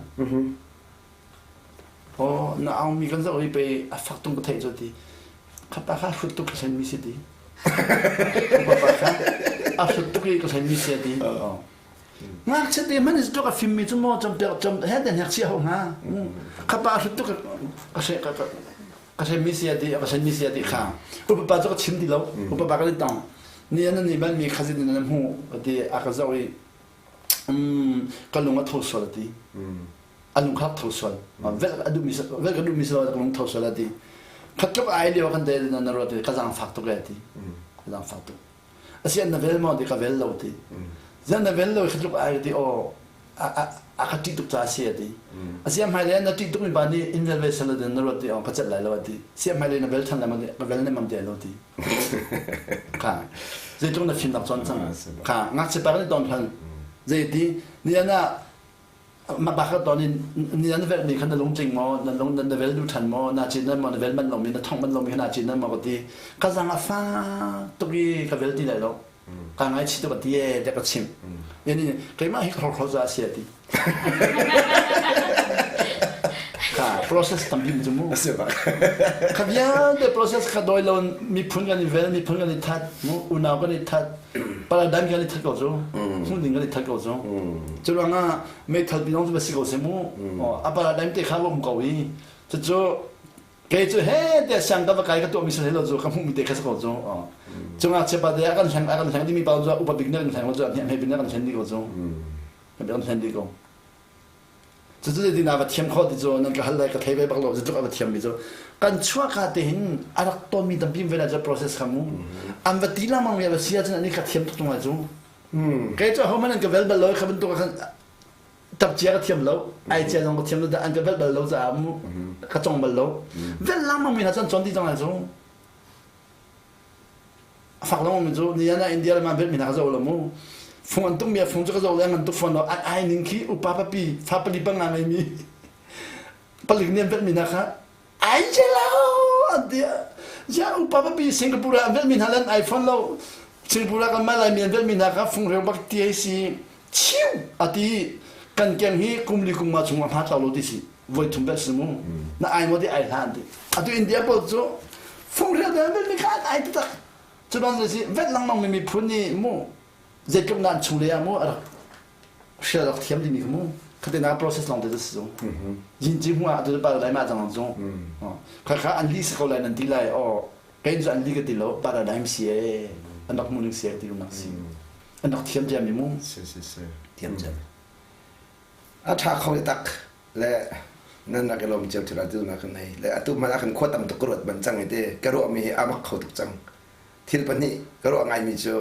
Aw na aungmi kan zoh i pei a fak tung ka theih cu ti. Kha pa kha hrut tuk ka hlenmi si ti. Upa pa kha a hrut tuk i ka hlenmi si ti. Ngakchia te hmanh in tuk a fimmi cu maw campiak cam he te hnek chia ho hnga. Kha pa hrut tuk ka hre ka ka hrenmi si ti ka hrenmi si ti kha. Upa pa cu ka chim ti lo. Upa pa kan i tong. Ni an ni ban mi khazin in an hmu ti a ka zoh i ka lung a tho sual ti. A lung kha tho sual. Vel a duhmi vel ka duhmi si lo ka lung tho sual ti. Khat tluk ai lio kan te na ruat ka zaang fak tuk e ti. Ka zaang fak tuk. Asi an na vel maw ti ka vel lo ti. Zan na vel lo khi tluk ai ti aw a ka ṭih tuk ca si a ti. Asi a hmailei na ṭih tuk mi pa nih in vel ve sal na ruat ti aw ka celh lai lo a ti. Si a hmailei na vel ṭhan lai maw ti ka vel ne mam ti lo ti. Kha zeitluk na fimnak cawn cang. Kha ngakchia pa kan i ton hlan. Zei ti ni ana mah bak tawn in ni na vel mi kha na lungtling maw na lung na vel duh than maw na cin maw na vel manh lomi na thong manh lomi kha na cin maw ka ti ka zang a fa tuk i ka vel ti lai lo ka ngaichih tuk a ti e tiah ka chimh yani keimah hi ka hlorhro za a si a ti kha process tampi cu mu kha vialte process kha doi lo miphun kan i vel miphun kan i that mu unau kan i that paradigm kan i that ko cu hmun ding kan i that ko cu cu ruangah meithal pi zong cu va si ko se mu a paradigm te kha um ko i cucu kei cu he te siang ka va kai ka tuah mi sal lo cu ka hmuh mi te kha si ko cu cungah chepa te a kan hleng a kan hleng dimi pa cu upa bik ne kan hleng lo cu a hme bik ne kan hlen dih ko cu kan hlen dih ko Cucu zeitin a va thiam khawh ti cu nan ka hal lai ka thei ve bak lo zeitluk a va thiam mi cu kan chuahka te hin a rak tawnmi tampi ve lai cu process kha mu an va ti lengmang mi a va si ahcun ani ka thiam tuk tung lai cu kei cu ahohmanh an ka vel bal lo kha bantuk ah khan tap cia ka thiam lo ai cia zong ka thiam lo an ka vel bal lo caah mu ka cong bal lo vel lengmang mi hna cu an cawn ti cang lai cu A fak lengmang mi cu nian ah India ram ah velmi hna ka zoh lo mu. Fung an tuk mi ah fung cu ka zoh le an tuk fawn lo. An ai ning khi upa papi fa pali panga ngeimi palik nih an velhmi hna kha ai lo an ti. Ya upa papi Singapore ah an velhmi hna le an ai fawn lo. Singapore ah kan mah Laimi an velhmi hna kha fungreu bak ti ai si. Chiu a ti kan keng hi kum li kum nga chung a hma tlau lo ti si. Voi thum bel si mu. Na ai maw ti ai hlah an ti. Atu India pawl cu fungrial te an mi kha an ai taktak. Cu bang si vet lengmang mi miphun nih mu zeitluk na an chung le ah mu a rak hrial rak thiam dimi kha mu khate na process long te cu si zung. Yin ci hmu ah atu paradigm ah cang zung. Kha kha an li si ko lai nan ti lai o kei cu an li ka ti lo paradigm si e an rak mu ning si ti nak si. An rak thiam ciami mu. Si si si. Thiam ciami. A ṭha kho tak. Le nan rak i lawm cio thil ah na kan nei le atu hmanh ah khan khua tam tuk ka ruat ban cang i te ka ruahmi hi a mak kho tuk cang thil pahnih ka ruah ngaimi cu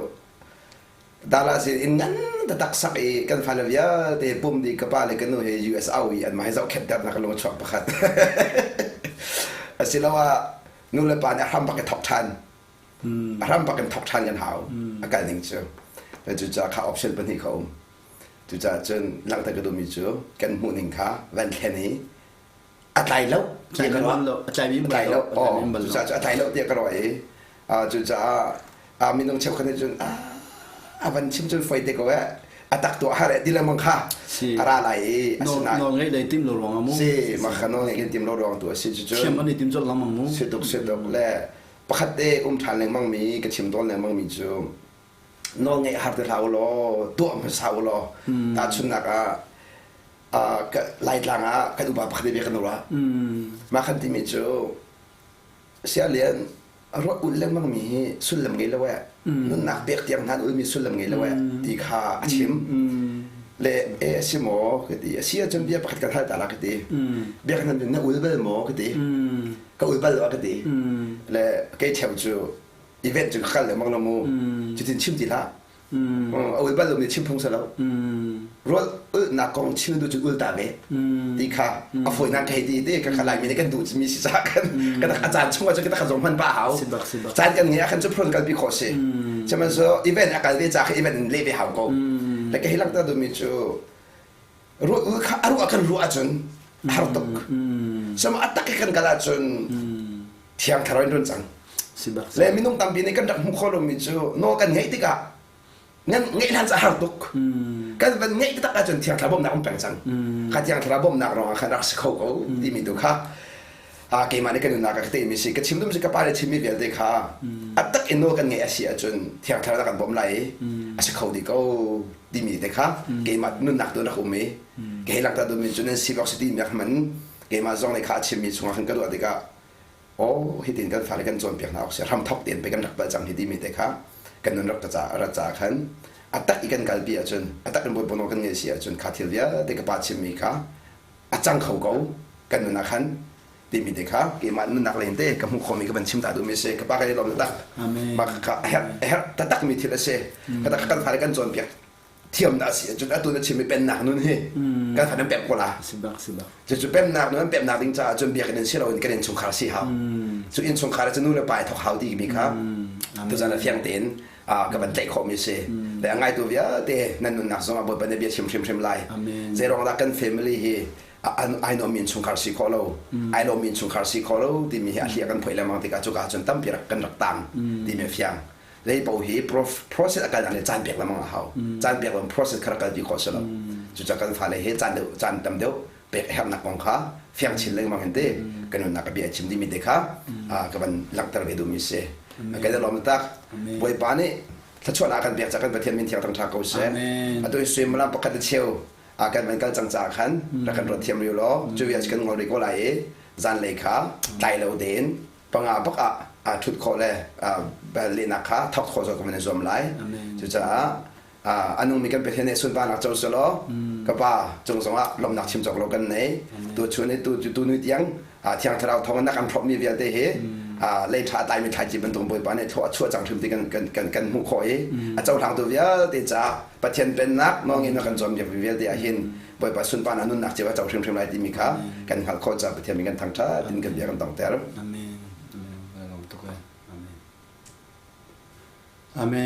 Dallas in inn ngan taktak sak i kan fale vialte pum dih ka pa le ka nu he US au i anmah he zohkhenhter nak lung a chuak pakhat asiloah nu le pa nih a hram bak i thok ṭhan a hram bak in thok ṭhan kan hau a kal ning cu cucaah kha option pahnih kha um Cucaah cun langhter ka duhmi cu kan hmuhning kha van thlen i a tlai lo tiah ka ruah. A tlai a tlai lo. Cucaah cu a tlai lo tiah ka ruah i cucaah minung cheukhat nih cun a van chim cun foi te ko eh a tak tuah har eh ti lengmang kha a ra lai i asinain nawl ngeih lei tim lo ruang mu si mah kha nawl ngeih tim lo ruang tu a si cucun thiam an i tim colh lengmang mu si tuk si tuk le pakhat te um ṭhan lengmang mi ka chim tawn lengmang mi cu nawlngeih har ti hlah u law tuah hmasa u law tahchunhnak ah Laitlang ah kan upa pakhat bia kan ruah mah kan timi cu sialian ruah ul lengmang mi hi sullam ngei lo eh nunnak pek tiang hna ulmi sullam ngei lo eh ti kha a chim le e a si maw ka ti a si ahcun bia pakhat kan hal ta la ka ti bia kan na ul bal maw ka ti ka ul bal lo ka ti le kei theu cu event cu ka kal lengmang lo mu cutin chim ti hlah. A ul bal lomi chim phung si lo. Rual ulnak kong chim duh cun ul ta ve ti kha a fawinak ka hei ti ti ka kha Laimi nih kan duh mi si caah kan kan a caan chung ah cun ka zong hman pa hau. Caan kan ngei ah khan cu phun kalpi khawh si. Sihmanhsehlaw event a kal ve ca kha event in leh ve hau ko. Le ka hi langhter duhmi cu ruah ul kha a ruah kan ruah ahcun a har tuk. Sihmanhsehlaw a tak i kan kal ahcun thiang thlarau in run cang. Le minung tampi nih kan rak hmuh khawh lomi cu nawl kan ngeih tikah ngan ngeih hlan cu a har tuk. Kan van ngeih taktak ahcun thiang thlarau bawmhnak um peng cang. Kha thiang thlarau bawmhnak ruangah khan rak si kho ko timi tu kha a keimah nih ka nunnak ka teimi si ka chim dum si ka pa le chimmi vialte kha a tak in nawl kan ngeih a si ahcun thiang thlarau kan bawmh lai i a si kho dih ko timi te kha keimah nunnak tu rak um i kei langhter duhmi cu nan si bak si ti mi hman keimah zong nih kha a chimmi chungah khan ka ruah tikah aw hitin kan fale kan cawnpiak hna awk si hramthok tein pe kan rak palh cang hi timi te kha kan nun rak ca rat ca khan a tak i kan kalpi ahcun a tak in bawipa nawl kan ngeih si ahcun kha thil vialte ka pa chimmi kha a cang kho ko kan nun ah khan timi te kha keimah nunnak len te ka hmuh khawhmi ka van chim ta duhmi si ka pa ka i lawm tak mah kha a herh a herh taktak mi thil a si ka tak kan fale kan cawnpiak thiam dah si ahcun atu na chimmi pennak nun hi kan fa nan pemh ko la. Sibak sibak. Cucu pemnak nun pemnak ding caah cun biakinn in si loin kan innchungkhar si hau. Cu innchungkhar cu nu le pa i thok hau ti mi kha tuzan a fiang tein ka van tlaih khawhmi si. Le a ngaitu vialte nan nunnak zong ah Bawipa nih bia chim hrimhrim lai. Zeiruang dah kan family hi ai nuammi innchungkhar si khawh lo, ai lawmmi innchungkhar si khawh lo timi hi a hliah kan phoih lengmang tikah cuka cun tampi rak kan rak tang timi a fiang. Lei paoh hi process a kalnak le caan pek lengmang a hau. Caan pek lo process kha rak kalpi khawh si lo. Cucaah kan fale hi caan deuh caan tam deuh pek a herhnak kong kha fiang chin lengmang hin te kan nunnak ka bia chim dimi te kha ka van langhter ve duhmi si. Kan i lawm tak. Bawipa nih thluachuahnak kan pek ca kan Pathian min thiang thangṭha ko seh. Atu hi suimilam pakhat a cheu a kan van kal cang caah khan rak kan ruat thiam rih law cu vial kan ngol rih ko lai i zanlei kha tlai lo tein panga bak ah aa ṭhut khawh le lehnak kha thawk khawh zong kan i zuam lai. Cucaah a nungmi kan Pathian nih sunparnak co selaw ka pa cung zongah lawmhnak chim cawk lo kan nei. Tu chun i tu tu ni tiang Thiang Thlarau thawng in na kan hrawmmi vialte hi lei ṭha tlaimi thlaici bantuk Bawipa nih thlawh a chuah cang hrim ti kan kan kan kan hmuh khawh i a cohlangtu vialte caah Pathian pennak nawlngin na kan cawnpiakmi vialte ah hin Bawipa sunparnak nunnak cio a co hrimhrim lai timi kha kan hngalh khawh caah Pathian min kan thangṭhat in kan bia kan donghter. Amen. Amen. Amen. Amen.